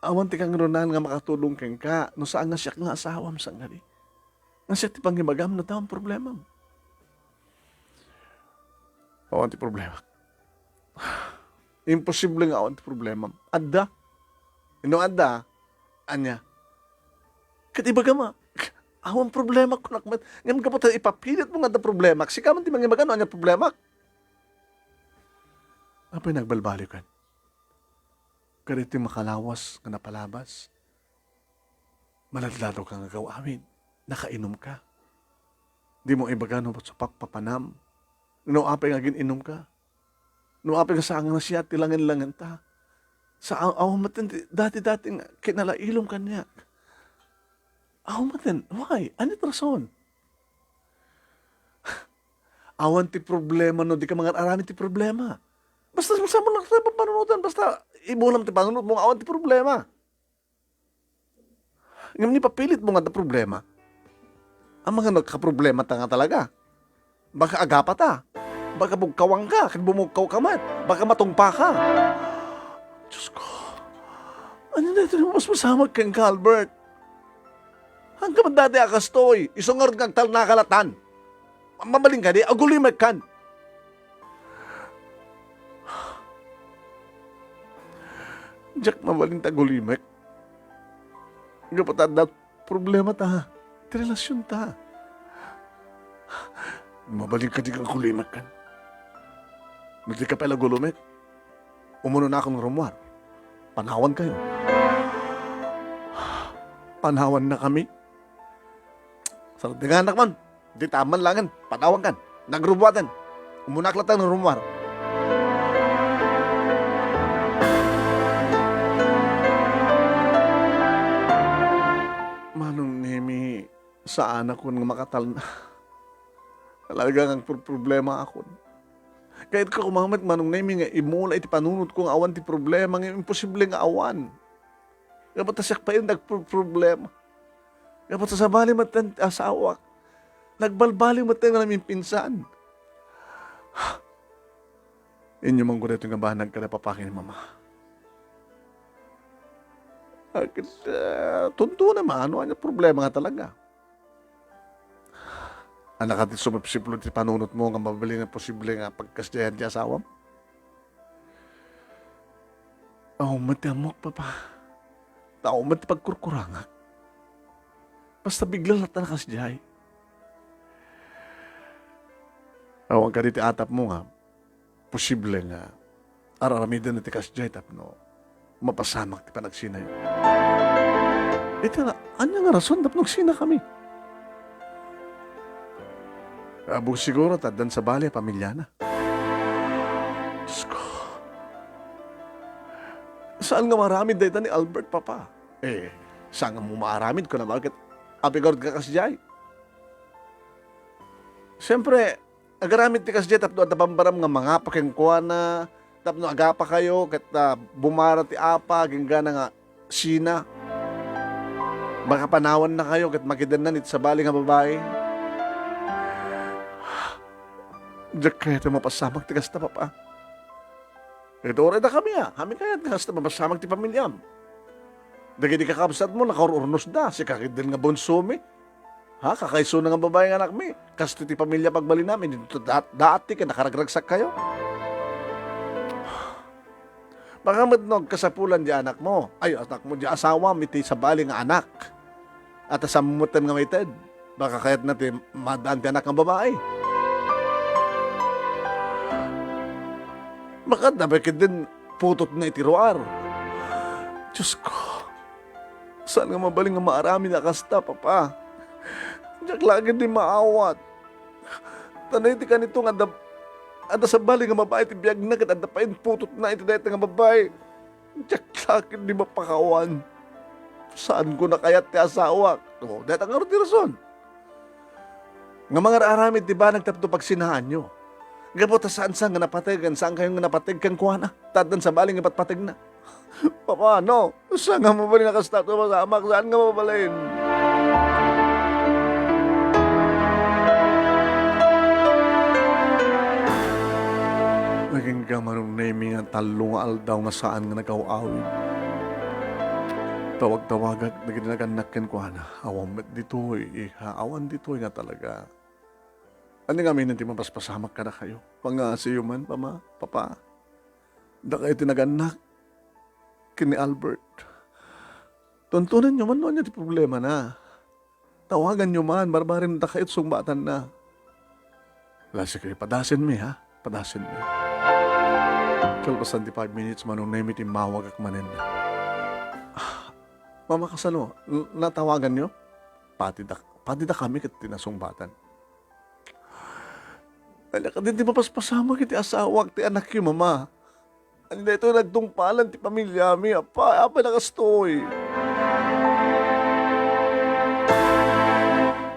Awan ti kangrunaan nga makatulong kenka no saan nga siak nga asawam, saan kadi? Nga siak ti pangibagam no adda problemam. Awan ti problema. Imposible nga awan ti problemam. Adda. No adda, ania? Ket ibagam a, awan problema, kunak met. Ngem gapu ta ipapilitmo nga adda problema, sika man ti mangibaga no ania problema. Apay nagbalbaliw ken? Kadi ti makalawas nga napalabas. Maladladaw ka nga agaw-awid. Nakainum ka. Dimo ibaga no supak papanam. No apay nga agin-inum ka. No apay nga saan nga nasiat ti langen-langenta. Sa aw-, awan met ti dati-dati nga kinalailom kaniak. Awan met. Why? Ania ti rason? Awan ti problema no di ka mangar-aramid ti problema. Basta, basta mo lang sa panunutan, basta ibulam ti panunot mo, awan ti problema. Ngem ni papilit mo nga adda problema. Amangan no kaproblema ta nga talaga. Baka agapa ta. Baka bugkawang ka, ket bumugkaw ka met. Baka matungpa ka. Diyos ko. Ania daytoy nga mapaspasamak kenka, Albert? Saan ka man dati a kastoy? Isu ngarud nga agtalna ka latan. Mabalin kadi, agulimek kan. Diak mabalin ta agulimek. Gapu ta adda problema ta. Ti relasyon ta. Mabalin kadi nga agulimek kan. No di ka pay la agulimek, umunonakon nga rummuar. Panawan kayo. Panawan na kami. Sardenganak man. Di taman langen. Panawan kan. Nagrummuaten. Umunak latta nga rummuar. Manong Nemi, saanakon nga makatalna. Talaga nga agpro-, problema akon. Kayat ko koma met, Manong Nemi, nga imula iti panunot ko nga awan ti problema, nga imposible nga awan. Gapu ta siak pay nagproproblema. Gapu ta sabali met ti asawak. Nagbalbaliw met nga naminpinsan. Inyumanko daytoy nga banag kada papa ken mama. Agid, ah, tuntunem, ania ti problema nga talaga? Ania kadi ti sumipsiplo ti panunotmo nga mabalin a posible nga pagkasdiayan ti asawam? Awan met ti ammok, Papa. Awan met ti pagkurkurangak. Basta bigla latta a nakasdiay. Awan kadi ti atapmo nga posible nga ar-aramidenna ti kasdiay tapno mapasamak ti panagsinayo. Ita, ania nga rason tapno agsinakami? Abu siguro ta addan sabali a pamiliana. Diyos ko. Saan nga maaramid dayta ni Albert, Papa? Eh, saan nga maaramid, kuna bakit apigard ka kasdiay? Siyempre, agaramid ti kasdiay tapno adda bambaram nga mangapa kenkuana, tapno agapakayo, ket, ah, bumara ti apa, agingga nga sina. Makapanawannakayo, ket makidennan iti sabali nga babai. Diak kayat a mapasamak ti kasta, Papa. Ket uray dakami, a, kami kayat nga kasta mapasamak ti pamiliam. Dagiti kakabsatmo, nakaur-urnosda, sika ketdin nga bunsomi. Ha, kakaysona nga babai nga anakmi. Kastoy ti pamilia pagbalinam, idi dat-, dati ket nakaragragsakkayo. Baka met no agkasapulan di anakmo, ay, anakmo, di asawam iti sabali nga anak. At asammuten nga maited. Baka kayatna ti maadaan ti anak nga babai. Baka adda pay ketdin putotna iti ruar. Diyos ko. Saan nga mabalin nga maaramid a kasta, Papa? Diak la ketdi maawat. Ta no iti kanito nga adda, adda sabali nga babai ti biagna ket adda pay putotna iti dayta nga babai. Diak la ketdi mapakawan. Saanko a kayat ti asawak. O, dayta ngarud ti rason. Nga mangar-aramid ti banag tapno pagsinaanyo. Gapu ta saan sa nga napateg, saan kayo nga napateg kenkuana. Ta addan sabali nga patpategna. Papano? Saan nga mabalin a kasta ti mapasamak? Saan nga mabalin? Agingga, Manong Nemy, nga tallo nga aldaw nga saan nga nagaw-awid. Tawag-tawagak dagiti nagannak kenkuana. Awan met ditoy, iha, awan ditoy nga talaga. Ania ngamin ti mapaspasamak kadakayo? Pangaasiyo man, Mama, Papa. Dakayo ti nagannak ken ni Albert. Tuntonenyo man no ania ti problemana. Tawaganyo man, barbarem dakayo ti sungbatanna. Lasikayo, padasenmi, ha? Padasenmi. Kalpasan ti five minutes, Manong Nemy, timmawagak manen. Ah, Mama, kasano? N-, natawaganyo? Pati da-, pati dakami ket ti nasungbatan. Ania kadi ti mapaspasamak iti asawak, ti anakyo, Mama? Ania daytoy nagtungpalan ti pamiliami, apay, apay a kastoy?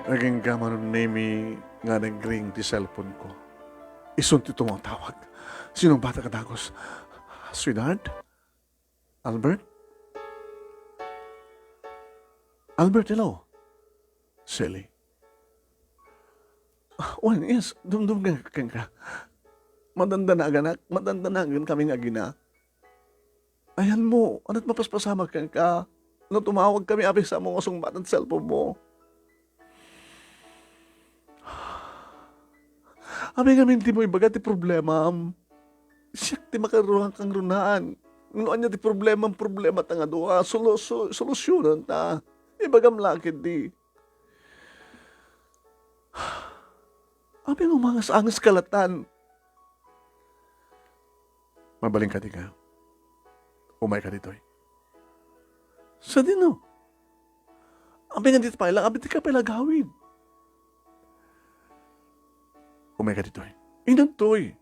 Agingga, Manong Nemy, nga nag-ring ti cellphone ko. Isun ti tumatawag. Sinungbatak a dagus. Sweetheart? Albert? Albert, hello. Silly. Ah, wen, yes, dumdum ka, kenka. Madandanaganak, madandanagankami nga agina. Ayanmo, ania't mapaspasamak kenka? No tumawagkami, apay, saanmo nga sungbatan ti cellphone mo? Apay ngamin dimo ibaga ti problemam? Siak ti makarurang kangrunaan. No ania ti problemam, problemata nga dua, solu-, so-, solusyonanta. Ibagam la ketdi. Apay nga umangas-angas ka latan? Mabalin kadi nga umayka ditoy? Sadino? Apay nga dita pay la, apay dika pay la agawid? Umayka ditoy. Inuntoy.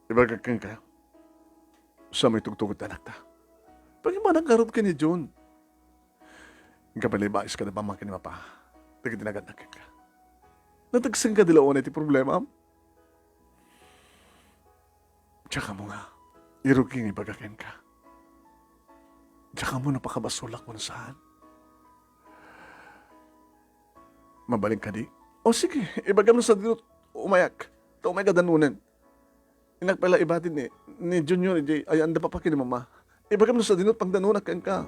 Ibagak kenka, saanmo itugtugaw ti anakta. Pakimanak ngarud ken ni Jun. Agpalibais kada pamangkin ni Papa. Dagiti nagannak kenka. Nadagsen kadi la unay ti problemam? Diak ammo nga irugi nga ibaga kenka. Diak ammo no pakabasolak wenno saan. Mabalin kadi? O sige, ibagam no sadino umayak. Ta umay ka danunen. Innak pay la ibati ni, ni Junior idiay ayaanda papa ken ni mama. Ibagam no sadino pangdanunak kenka.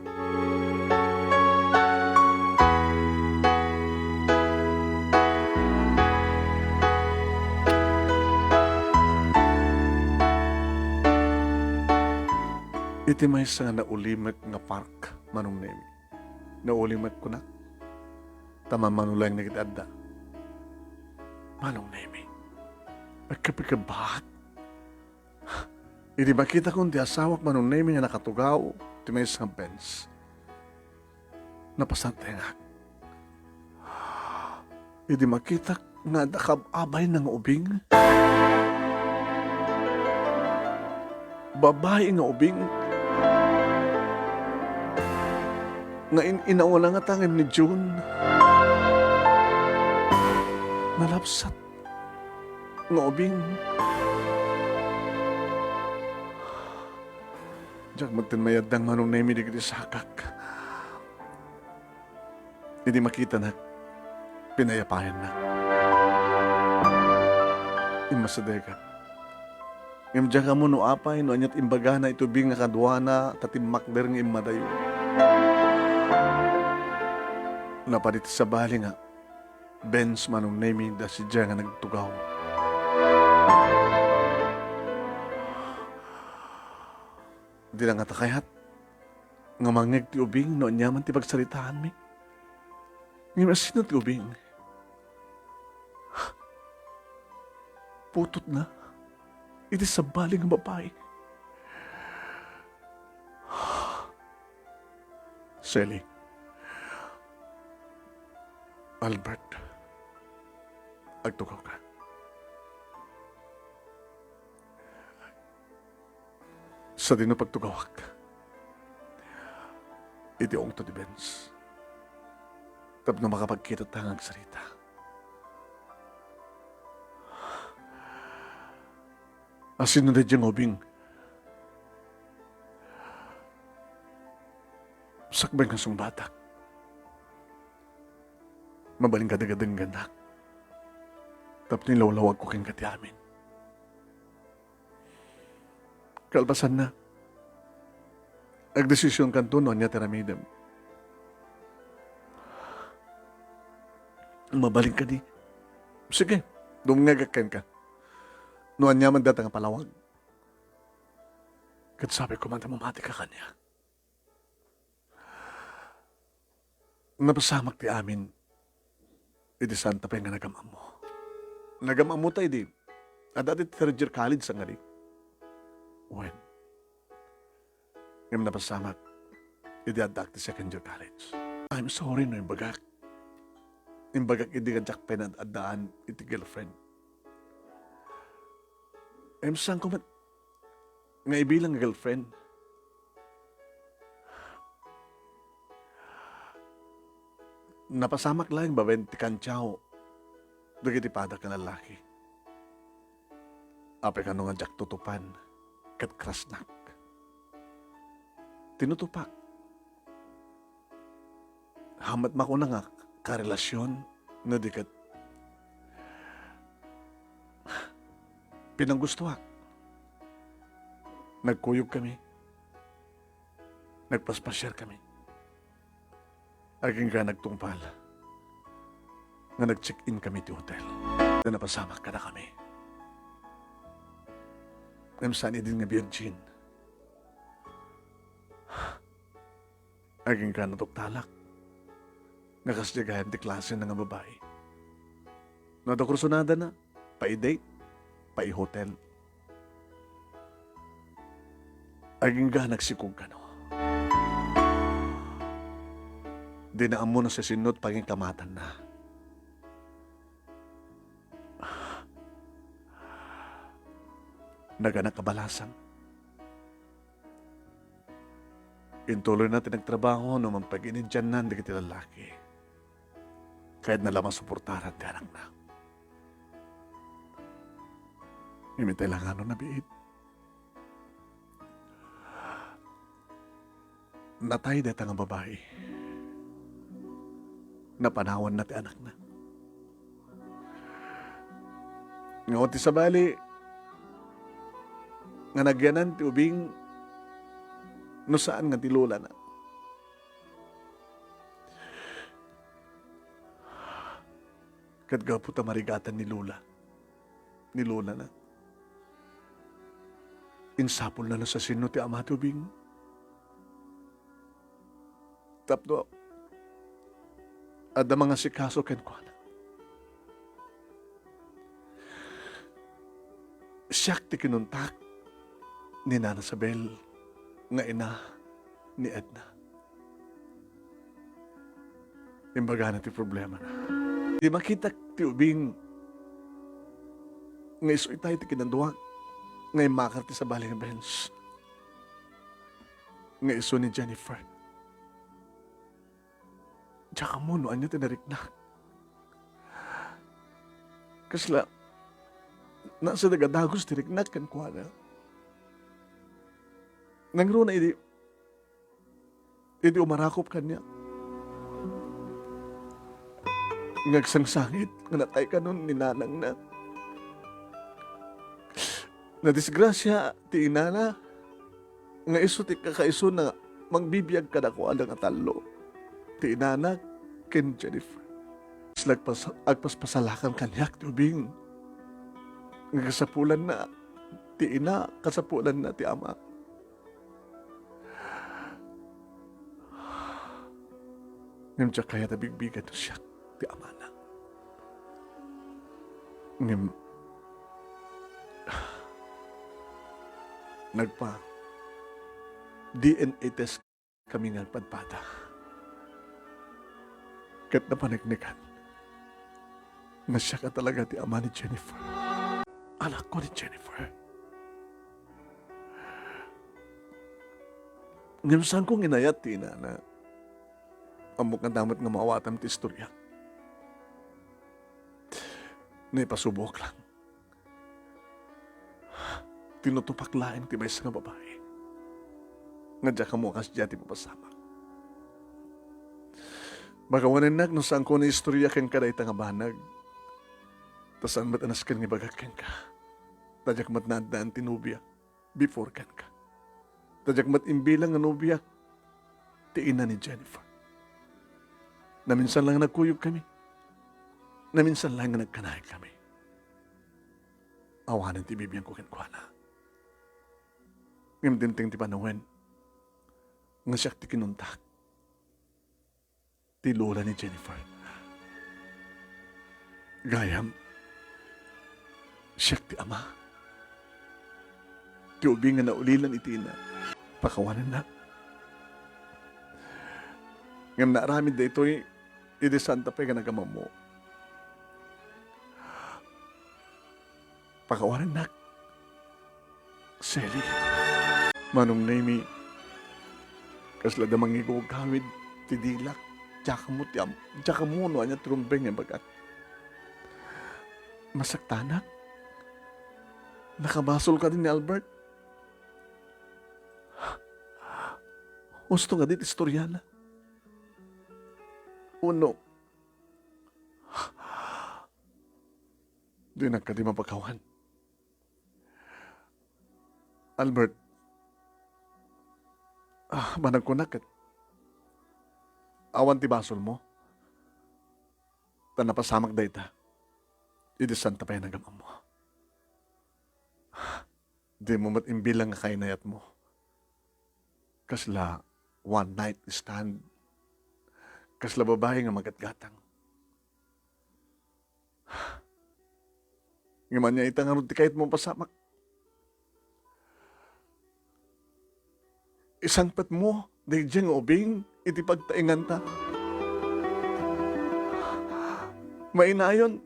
Iti maysa nga naulimek nga park, Manong Nemi. Naulimek kunak. Ta mamano laeng dagiti adda. Manong Nemi. Agkapikabak. Idi makitakon ti asawak, Manong Nemi, nga nakatugaw ti maysa nga bench, napasantengak. Idi makitak nga adda kab-abayna nga ubing, babai nga ubing, nga in-inawna nga tangem ni June, nalabsat nga ubing. Diak metten mayaddang, Manong Nemi, dagiti sakak. Idi makitanak, pinayapayannak. Immasidegak. Ngem diak ammo no apay no aniat imbagana iti ubing nga kaduana ta timmakder nga immadayo. Napan iti sabali nga bench, Manong Nemi, da sadiay nga nagtugaw. Dina ngata kayat nga mangngeg ti ubing no aniaman ti pagsaritaanmi. Ngem asino ti ubing? Putotna iti sabali nga babai. Sally, Albert, agtugawka. Sadino pagtugawak iti ungto ti bench tapno makapagkitata nga agsarita. Asino daydiay nga ubing? Sakbay nga sungbatak, mabalin kadi nga denggennak tapno ilawlawagko kenka ti amin. Kalpasanna, agdesisionkanto no ania ti aramidem. Mabalin kadi? Sige, dumngegak kenka. No aniaman dayta nga palawag, ket sapay koma ta mamatika kaniak. Napasamak ti amin iti saan ta pay nga nagam-ammo. Nagam-ammo ta idi adda ti third year college a ngadi. Wen, ngem napasamak idi addaak ti second year college. I'm sorry no imbagak. Imbagak idi nga diak pay naad-addaan iti girlfriend. Ngem saanko met nga ibilang nga girlfriend. Napasamak laeng babaen ti kantiao dagiti padak nga lallaki. Apay kano nga diak tutupan ket crushnak? Tinutupak. Hammet makuna nga karelasion no di ket pinanggustoak. Nagkuyogkami. Nagpaspasiarkami. Agingga nagtungpal nga nag-check-in kami ti hotel. Napasamak kadakami. Ngem saan idin nga virgin. Agingga natuktalak nga kasdiay gayam ti klasena nga babai. No adda kursunadana, pai-date, pai-hotel. Agingga nagsikog kano. Dina ammo no siasino ti pangikamatanna. Naganak a balasang. Intuloyna ti nagtrabaho no mangpag-iniddiannan dagiti lallaki. Kayatna la masuportaran ti anakna. Ngem itay la nga no nabiit. Natay dayta nga babai. Napanawanna ti anakna. Nga awan ti sabali nga nagyanan ti ubing no saan nga ti lolana. Ket gapu ta marigatan ni lola, ni lolana, insapulna no siasino ti ama ti ubing. Tapno adda mangasikaso kenkuana. Siak ti kinuntak ni Nana Sabel nga ina ni Edna. Imbagana ti problemana. Di makitak ti ubing nga isu itay ti kinaduak nga immakar ti sabali nga Benz nga isu ni Jennifer. Diak ammo no ania ti nariknak. Kasla, nasadag a dagus ti riknak kenkuana. Nangruna idi, idi umarakop kaniak, nga agsangsangit nga natay kanon ni nanangna. Nadisgrasia ti inana, nga isu ti kakaisuna nga mangbibiag kadakuada nga tallo, ti inana ken Jennifer. Sila agpas-, agpaspasalakan kaniak ti ubing nga kasapulanna ti ina, kasapulanna ti ama. Ngem diak kayat a bigbigen no siak ti amana. Ngem, nagpa-D N A test kami nga agpadpada. Ket napaneknekan nga siak a talaga ti ama ni Jennifer. Anakko ni Jennifer. Ngem saanko nga inayat ti inana. Ammok nga damot nga maawatam ti istorya. Naipasuboak lang. Tinutopak laeng ti maysa nga babai. Nga diak ammo a kasdiay ti mapasamak. Pakawanennak no saanko nga istorya kenka dayta nga banag. Ta saan met a nasken nga ibagak kenka. Ta diak met naaddaan ti nobia before kenka. Ta diak met imbilang nga nobia ti ina ni Jennifer. Naminsan lang nga nagkuyogkami. Naminsan lang nga nagkanayakami. Awanen ti ibibiangko kenkuana. Ngem dimteng ti panawen nga siak ti kinuntak ti lola ni Jennifer. Gayam, siak ti ama. Ti ubing nga naulilan iti ina, pakawanennak. Ngem naaramid daytoy idi santa pay nga nagamammo. Pakawanennak, Sally. Manong Nemy, kasla da mangigugawid ti dilak. Diak ammo ti am-, diak ammo no ania ti rumbeng nga ibagak. Masaktanak. Nakabasol kadi ni Albert. Husto nga di ti istoriana. Uno, dinak kadi mapakawan. Albert, ah, managkunak ket awan ti basolmo. Ta napasamak dayta idi santa pay a nagamammo. Dimo met imbilang nga kainayatmo. Kasla one night stand. Kasla babai nga magatgatang. Ngem ania ita ngarud ti kayatmo a mapasamak? Isangpetmo daydiay nga ubing iti pagtaenganta. Mainayon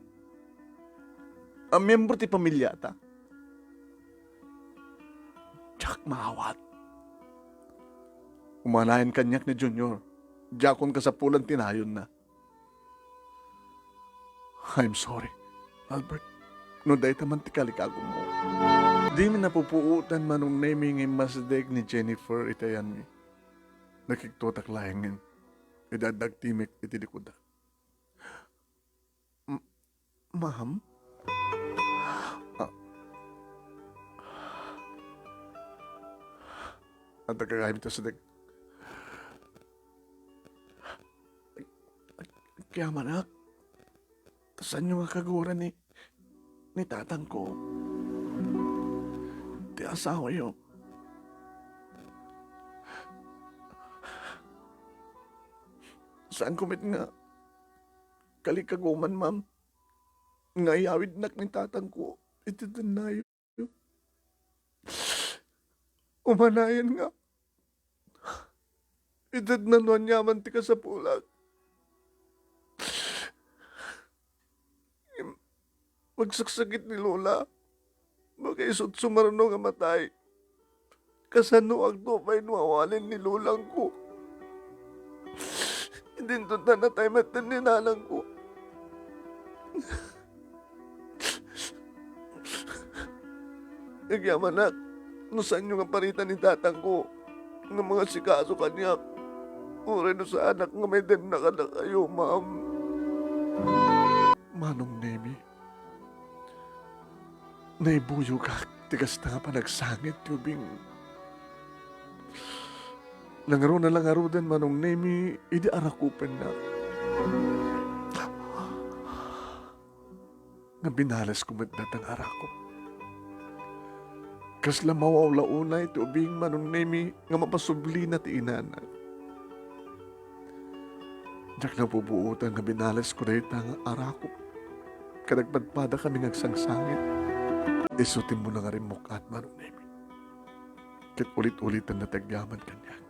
a miyembro ti pamiliata. Diak maawat. Umanayen kaniak ni Junior. Diakon kasapulan ti nayonna. I'm sorry, Albert, no dayta man ti kalikagummo. Dimi napupuotan, Manong Nemy, nga immasdek ni Jennifer iti ayanmi. Nakiktutak laengen idi adda agtimek iti likudak. M-, ma'am? A-, adda gagayyem ti sadek. Agyamanak, ta saanyo nga kaguren ni, ni tatangko, ti asawayo. Saanko met nga kalikaguman, ma'am, nga iyawidnak ni tatangko iti dennayo. Umanayon nga, ited nano aniaman ti kasapulak. Ngem agsaksakit ni Lola. Makaisut sumarno nga matay. Kasanoakto pay no awalen ni lolangko? Idinto ta natay metten ni nanangko. Agyamanak, no saanyo nga paritan ni tatangko nga mangasikaso kaniak, uray no saanak nga maidenna kadakayo, ma'am. Manong Nemi, naibuyogak ti kasta nga panagsangit ti ubing. Nangruna la ngaruden, Manong Nemi, idi arakupennak nga binalesko met dayta nga arakop. Kasla mawawla unay ti ubing, Manong Nemi, nga mapasublina ti inana. Diak nabubuotan nga binalesko dayta nga arakop ket agpadpadakami nga agsangsangit. Isu ti immuna nga rimmuk-at, Manong Nemi, ket ulit-ulitanna ti agyaman kaniak.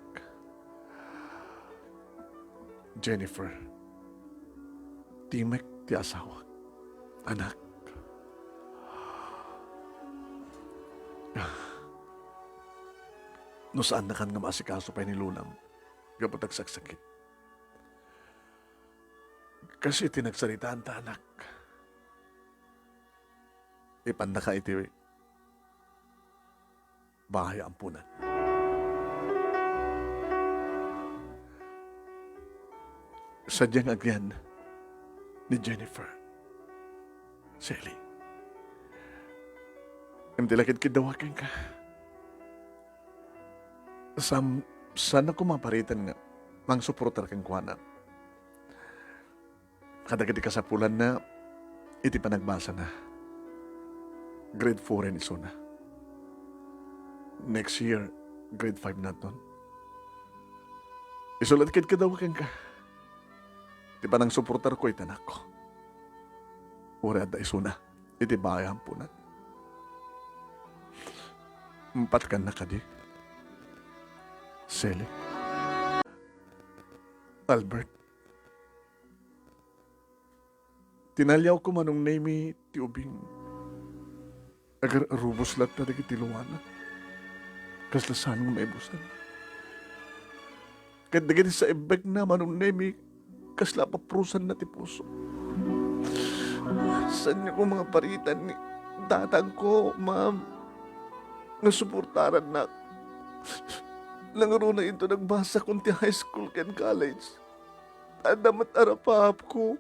Jennifer, timek ti asawak. Anak, no saannakan nga maasikaso pay ni lolam gapu ta agsaksakit, kas iti nagsaritaanta, anak, ipannaka iti bahay ampunan. Sadiay nga agyan ni Jennifer, Sally. Ngem ti la kitkitdawak kenka. Sam-, saannak koma paritan nga mangsuportar kenkuana kadagiti kasapulanna iti panagbasana. Grade four-en isuna. Next year, grade five-naton. Isu la ti kitkitdawak kenka ti panangsuportarko iti anakko. Uray adda isuna iti bahay ampunan. Mapatkanna kadi, Sally? Albert, tinaliawko, Manong Nemi, ti ubing. Agar-arubos latta dagiti luana. Kasla saan nga maibusan. Ket dagiti saibbekna, Manong Nemi, kasla apaprusanna ti puso. Saanyo koma nga paritan ni tatangko, ma'am, nga suportarannak. Nangruna inton nagbasakon ti high school ken college, adda met arapaapko.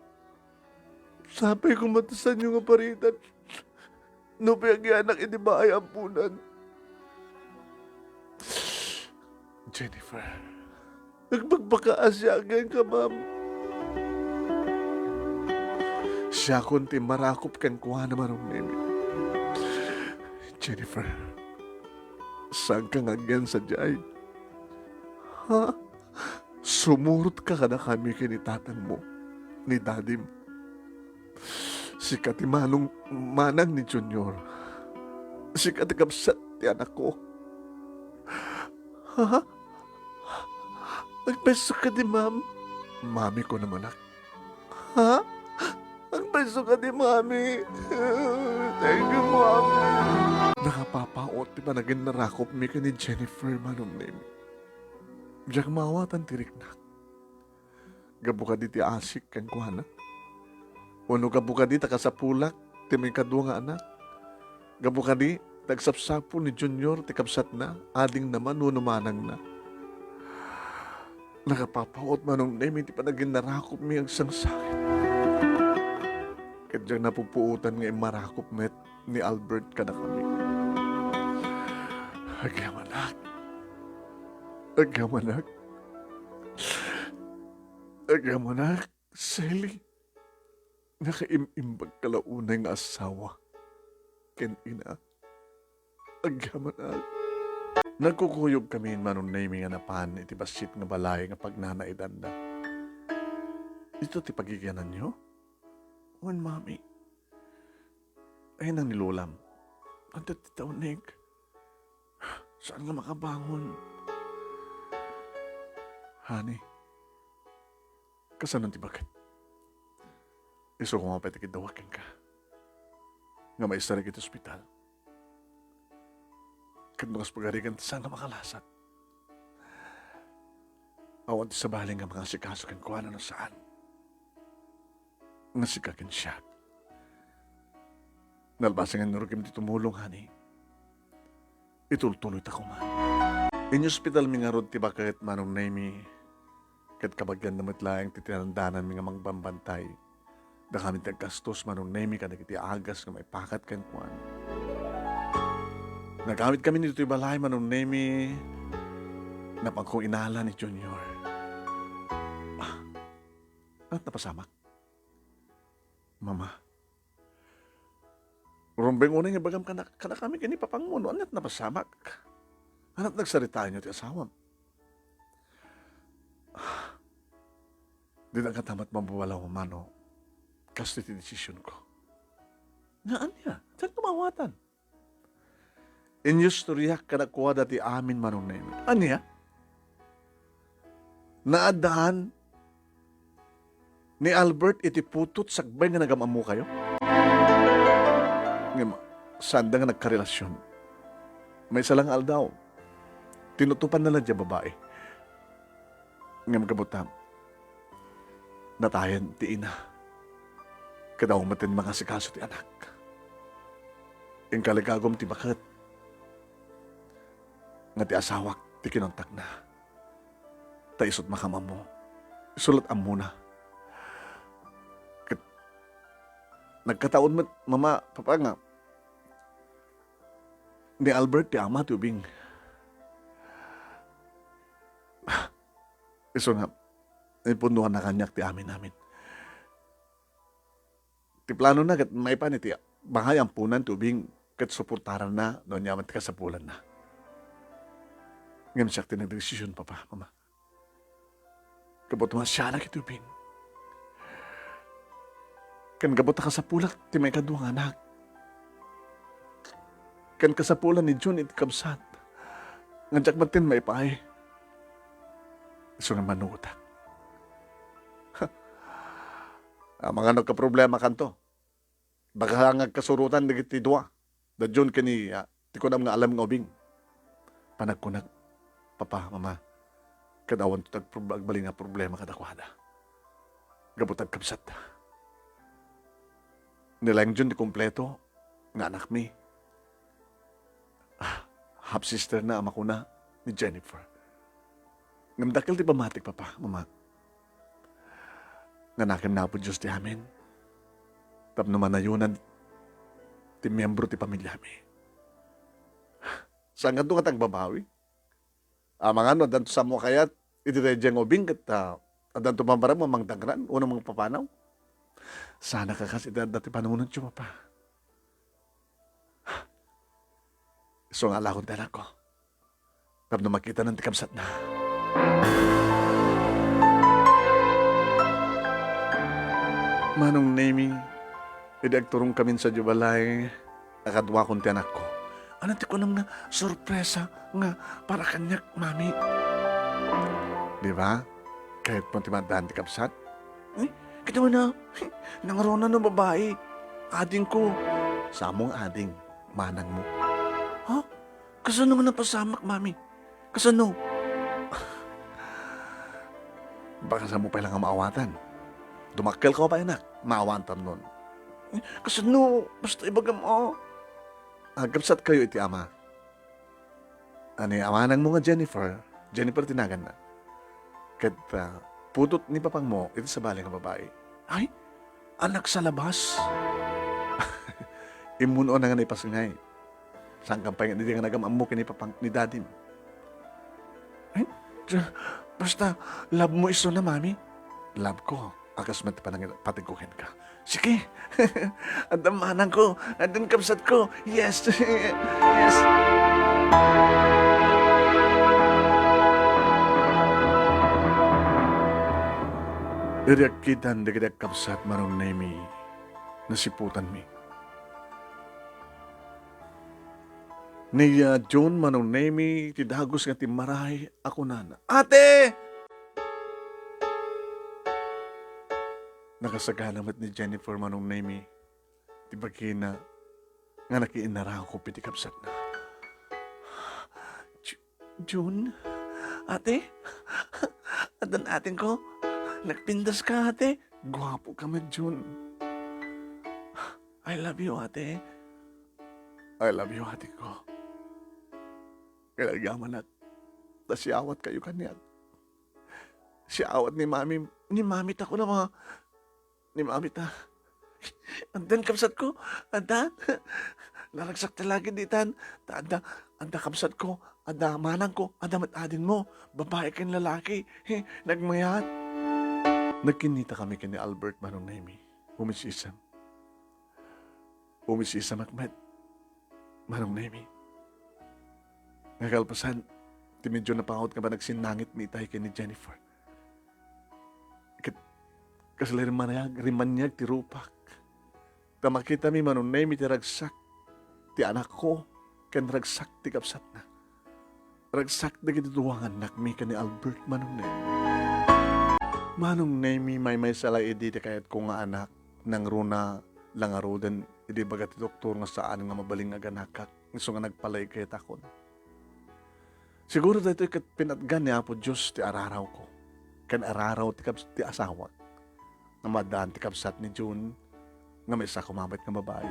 Sapay koma ta saanyo nga paritan. Nupay agyanak iti bahay ampunan. Jennifer, agbagbaka a siak kenka, ma'am. Siakon ti marakop kenkuana, Manong Nemi. Jennifer, saanka nga agyan sadiay? Ha? Sumurotka kadakami ken ni tatangmo, ni dadim. Sika ti manong, manang ni Junior. Sika ti kabsat ti anakko. Ha? Agpayso kadi, ma'am? Mami ko naman, anak. Ha? Agpayso kadi, mami? Thank you, mami. Nakapapaot ti panaginnarakopmi ken ni Jennifer, Manong Nemi. Diak maawatan ti riknak. Gapu kadi ti asik kenkuana? Wenno gapu kadi ta kasapulak ti maikadua nga anak? Gapu kadi ta agsapsapul ni Junior ti kabsatna, adingna man wenno manangna? Nakapapaut, Manong Nemi, ti panaginnarakupmi agsangsangit. Ket diak napupuotan nga immarakop met ni Albert kadakami. Agyamanak. Agyamanak. Agyamanak, Sally. Nakaim-imbagka la unay nga asawa ken ina. Agyamanak. Nagkukuyogkami, Manong Nemi, nga napan iti bassit nga balay nga pagnanaidanna. Isu ti pagigiananyo? Wen, Mami. Ay, nang ni Lolam. Anta ti taunig? Saan nga makabangon? Honey, kasano ti baket? Isu koma pay ti kiddawak kenka nga maisarak iti ospital. Ket no kas pagarigan ti saan nga makalasat, awan ti sabali nga mangasikaso kenkuana no saan nga sika ken siak. Nalpasen nga inurogem ti tumulong, honey, itultuloyta koma. Inyospitalmi ngarud ti baket, Manong Nemi, ket kabagianna met laeng ti tinandananmi nga mangbambantay. Dakami ti aggastos, Manong Nemi, kadagiti agas nga maipakat kenkuana. Nagawidkami ditoy balay, Manong Nemi, napankong inala ni Junior. Ah, ania't napasamak? Mama, rumbeng unay nga ibagam kanak-, kadakami ken ni Papangmo no ania't napasamak. Ania't nagsaritaenyo ti asawam? Dina katamat mababalaw, Mama, no kastoy ti desisionko. Nga ania? Diak maawatan. Inyustoriak kadakuada ti amin, Manong Nemi. Ania? Naaddaan ni Albert iti putot sakbay nga nagam-ammokayo? Ngem, saanda nga nagkarelasion. Maysa la nga aldaw, tinutopanna la diay babai. Ngem gapu ta natayen ti ina, ket awan met ti mangasikaso ti anak. Inkaligagom ti baket nga ti asawak ti kinontakna. Ta isu't makaammo, isu la't ammona. Ket nagkataon met, Mama, Papa, nga ni Albert ti ama ti ubing. Isu nga, impunnoanna kaniak ti amin-amin. Ti planona ket maipan iti bahay amponan ti ubing ket suportaranna no ania man ti kasapulanna. Ngem siak ti nagdesision, Papa, Mama. Gapu ta masianak iti ubing. Ken gapu ta kasapulak ti maikadua nga anak. Ken kasapulan ni Jun iti kabsat nga diak manen maipaay. Isu nga immanuotak. Amangan no agproblemakanto. Baka nga agkasurotan dagiti dua, da Jun ken ni, ah, ti kunam nga Alam nga ubing. Panagkunak, Papa, Mama, ket awanto ti agprob-, agbalin nga problema kadakuada. Gapu ta agkabsatta. Ni Lang Jun ti kompleto nga anakmi. Ah, half-sister na a makuna ni Jennifer. Ngem dakkel ti pammatik, Papa, Mama, nga nakem ni Apo Dios ti amin tapno manayonan ti miembro ti pamiliami. Saankanto nga agbabawi? Amangan no addanto sammo a kayat iti daydiay nga ubing ket, ah, addanto mamarag nga mangdangran wenno mangpapanaw. Saan a kas iti adda ti panunotyo, Papa. Isu nga alakon ti anakko tapno makitanan ti kabsatna. Manong Nemi, idi agturongkamin sadiay balay, nakaduakon ti anakko. Ania ti kunam nga sorpresa nga para kaniak, Mami? Di ba? Kayatmo ti maaddaan ti kabsat? Eh, kitaw na. Nangruna no babai. Adingko. Sammo nga ading. Manangmo. Ha? Kasano nga napasamak, Mami? Kasano? Baka sammo pay la nga maawatan. Dumakkelka pay, anak. Maawantam non. Eh, kasano? Basta ibagam, ah. Agkabsatkayo iti ama. Ani, amanangmo nga Jennifer, Jennifer ti naganna. Ket, ah, pudot ni papangmo iti sabali nga babai. Ay, anak sa labas. Immuno na nga naipasngay. Saankam pay nga idi nga nagam-ammo ken ni papang-, ni dadim. Ay, basta, love mo isuna, Mami. Love ko. A kas met ti panangin-, pategko kenka. Sige. Adda manangko. Addan kabsatko. Yes. Yes. Idi agkitan dagiti agkabsat, Manong Nemi, nasiputanmi. Ni, ah, June, Manong Nemi, ti dagus nga timmaray a kunana, "Ate!" Nakasagana met ni Jennifer, Manong Nemi, ti bagina nga nakiinnarakop iti kabsatna. "Ju-, June? Ate? Addan atenko? Nagpindaska, ate? Guapoka met, June. I love you, ate. I love you, ate ko. Kay agyamanak, ta siawatkayo kaniak. Siawat ni Mami, ni Mami ta kuna, ma-, ni Mami ta. Addan kabsatko, addan. Naragsak ti lagi ditan. Ta adda, adda kabsatko, adda manangko, adda met adingmo. Babai ken lalaki. He, nagmayat." Nagkinnitakami ken ni Albert, Manong Nemi. Umisisem. Umisisemak met, Manong Nemi. Nga kalpasan, ti medyo napangot nga panagsennangitmi itay ken ni Jennifer. Ket kasla rimmaniag, rimmaniag ti rupak. Ta makitami, Manong Nemi, ti ragsak ti anakko ken ragsak ti kabsatna. Ragsak dagiti dua nga annakmi ken ni Albert, Manong Nemi. Manong Nemi, maymaysa la idi ti kayatko nga anak, nangruna la ngaruden idi ibaga ti doktor nga saan nga mabalin nga aganakak, isu nga nagpalaykaytakon. Siguro daytoy ket pinatgan ni Apo Dios ti ararawko, ken araraw ti kabs-, ti asawak. Nga maaddaan ti kabsat ni June nga maysa koma met nga babai.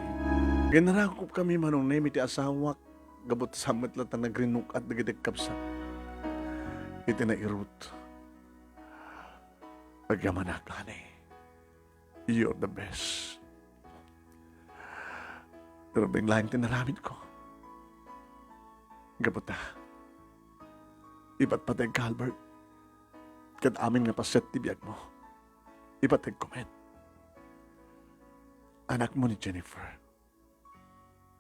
Ginrakopkami, Manong Nemi, ti asawak, gapu ta saan met latta nagrinuk-at dagiti kabsat. Iti nairut, agyamanak, honey. You're the best. Pero laeng ti naramidko. Gapu ta, ipatpategka, Albert. Ket amin nga paset ti biagmo, ipategko met. Anakmo ni Jennifer.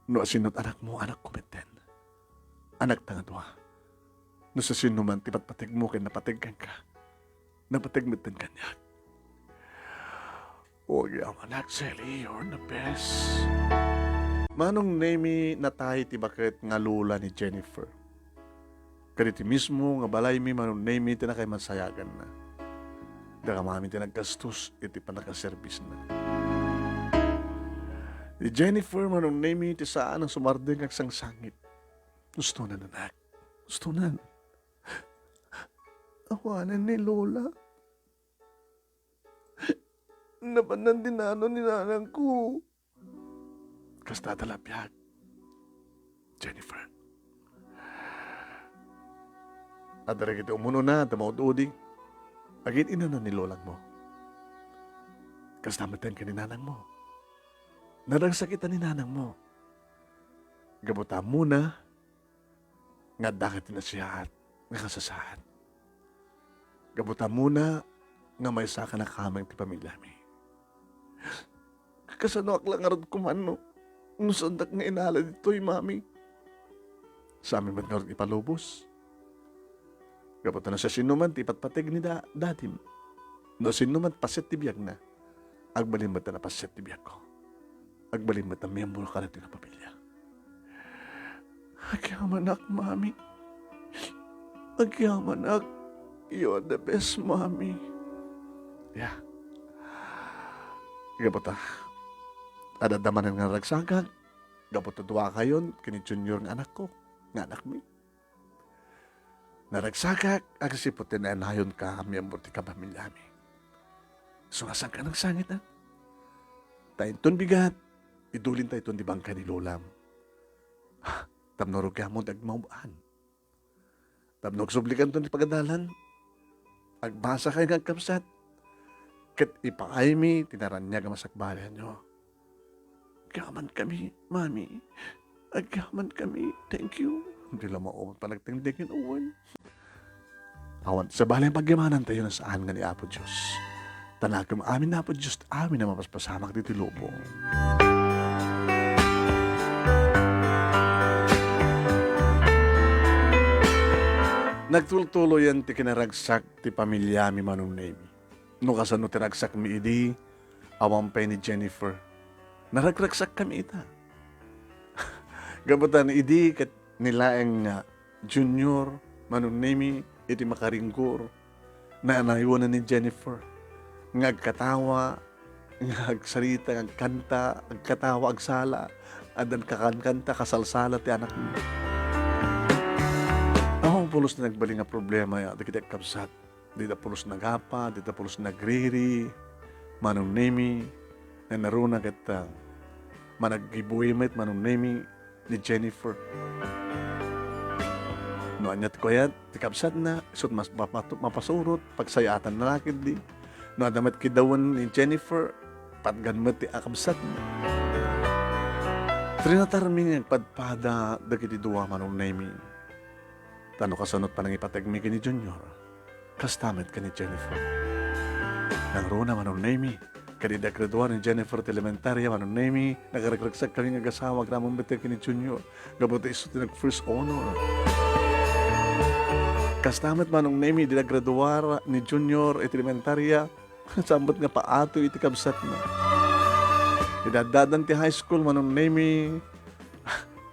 No asino't anakmo, anakko metten. Anakta nga dua. No sasinoman ti patpategmo ken napateg kenka, napateg metten kaniak. O, agyamanak, Selly, you're the best. Manong Nemi, natay ti baket nga lola ni Jennifer. Kadagiti mismo nga balaymi, Manong Nemi, ti nakaimansayaganna. Dakami ti naggastos iti pannakaserbisna. Ni Jennifer, Manong Nemi, ti saan a sumardeng agsangsangit. Gustonan, anak. Gustonan. Awanen ni Lola. Nabannan ti nano ni nanangko. Kasta ta la biag, Jennifer. Adda dagiti umunona, adda maud-udi. Agin-inana ni lolangmo. Kasta metten ken ni nanangmo. Naragsakitan ni nanangmo. Gapu ta ammona nga adda ket ti nasayaat nga kasasaad. Gapu ta ammona nga maysa a nakaameng ti pamiliami. Kasanoak la ngarud koma no, no saandak nga inala ditoy, Mami? Saanmi met ngarud ipalubos. Gapu ta no siasinoman ti ipatpateg ni da-, dadim, no siasinoman ti paset ti biagna, agbalin met a napaset ti biagko. Agbalin met a miyembro kadagiti nga pamilya. Agyamanak, Mami. Agyamanak. You are the best, Mami. Yeah. Gapu ta, adda manen nga naragsakak, gapu ta duakayon ken ni Junior nga anakko, nga anakmi. Naragsakak agsipud ti naanayonka a miyembro ti kapamiliami. Isu nga saanka nagsangit, a? Ta inton bigat, idulintayton ti bangkay ni lolam. Tapno rugiamon ti agmaub-an. Tapno agsublikanton ti pagadalan. Agbasakay nga agkabsat, ket ipaaymi ti naraniag a masakbayanyo. Agyamankami, Mami. Agyamankami. Thank you. Di la maumot panagtengteng ken uwan. Awan, sabali, pagyamanantayo no saan nga ni Apo Dios. Ta nakem amin ni Apo Dios, amin a mapaspasamak ditoy lubong. Nagtultuloyan ti kinaragsak ti pamiliami, Manong Nemi. No kasano ti ragsakmi idi, awan pay ni Jennifer. Naragragsakkami ita. Gapu ta ni idi ket ni laeng nga Junior, Manong Nemi, iti makaringgor, naaywanan ni Jennifer nga agkatawa, nga agsarita, nga agkanta, agkatawa, agsala, addan kakankanta, kasalsala ti anakna. Awan pulos ti nagbalin nga problema dagiti agkabsat. Dida pulos nagapa, dida pulos nagriri, Manong Nemi, nanaruna ket, ah, managgibuy met, Manong Nemi, ni Jennifer. No ania ti kayat ti kabsatna, isut' mas-, mapatu-, mapasurot, pagsayaatan na la ketdi. No adda met kidawen ni Jennifer, patgan met ti akabsatna. Trinatarmi nga agpadpada dagiti dua, Manong Nemi. Ta no kasano ti panangipategmi ken ni Junior, kasta met ken ni Jennifer. Nangruna, Manong Nemi, ket idi aggraduar ni Jennifer ti elementaria, Manong Nemi, nagragragsakkami nga agasawa agraman met ken ni Junior, gapu ta isu ti nag-first honor. Kasta met, Manong Nemi, idi aggraduar ni Junior iti elementaria, saan met nga paatoy iti kabsatna. Idi addadan ti high school, Manong Nemi,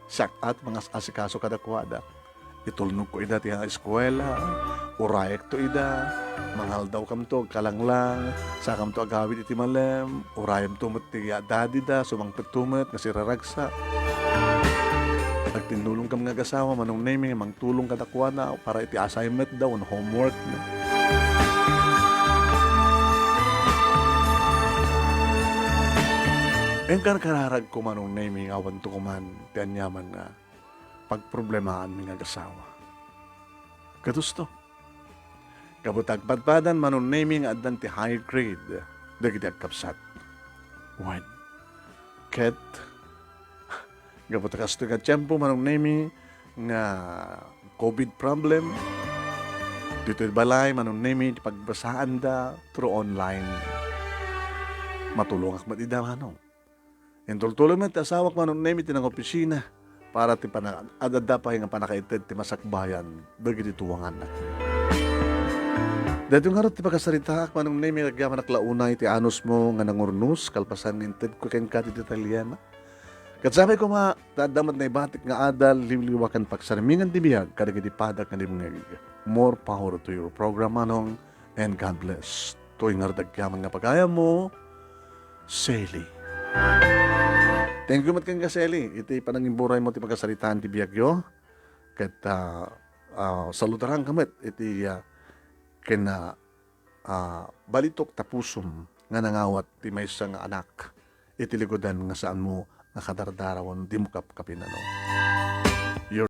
siak ti mangas-asikaso kadakuada. Itulnogko ida ti eskuela, urayekto ida, mangaldawkamto agkalanglang, sakamto agawid iti malem, urayemto met ti daddy da, sumangpetto met nga siraragsak. Agtinnulongkami nga agasawa, Manong Nemi, nga mangtulong kadakuada para iti assignment da wenno homework da. Inkarkararagko, Manong Nemi, nga awanto koman ti aniaman nga pagproblemaanmi nga agasawa. Katusto, gapu ta agpadpadan, Manong Nemi, nga addan ti higher grade dagiti agkabsat. Wen, ket, gapu ta kastoy nga tiempo, Manong Nemi, nga covid problem, ditoy balay, Manong Nemi, ti pagbasaanda through online. Matulongak met ida, Manong. Intultuloy met ti asawak, Manong Nemi, iti nangopisina para ti pana-, ad-adda pay nga pannakaited ti masakbayan dagiti tuanganna. Daytoy ngarud ti pakasaritaak, Manong Nemi, agyamanak la unay iti anusmo nga nangurnos kalpasan nga intedko kenka ti detalye. Ket sapay koma, ta adda met naibatik nga adal, liwliwa ken pagsarmingan ti biag kadagiti padak nga dimngeg. More power to your program, Manong. And God bless. Toy ngarud agyaman nga pagayammo, Sally. Thank you met kenka, Sally, iti panangimburaymo ti pakasaritaan ti biagyo. Ket, ah, ah, saludaranka met iti, ah, ken, ah, ah, balitok ta pusom nga nangawat ti maysa nga anak iti ligudan nga saanmo nga kadardarawen, dimo kapkapinano.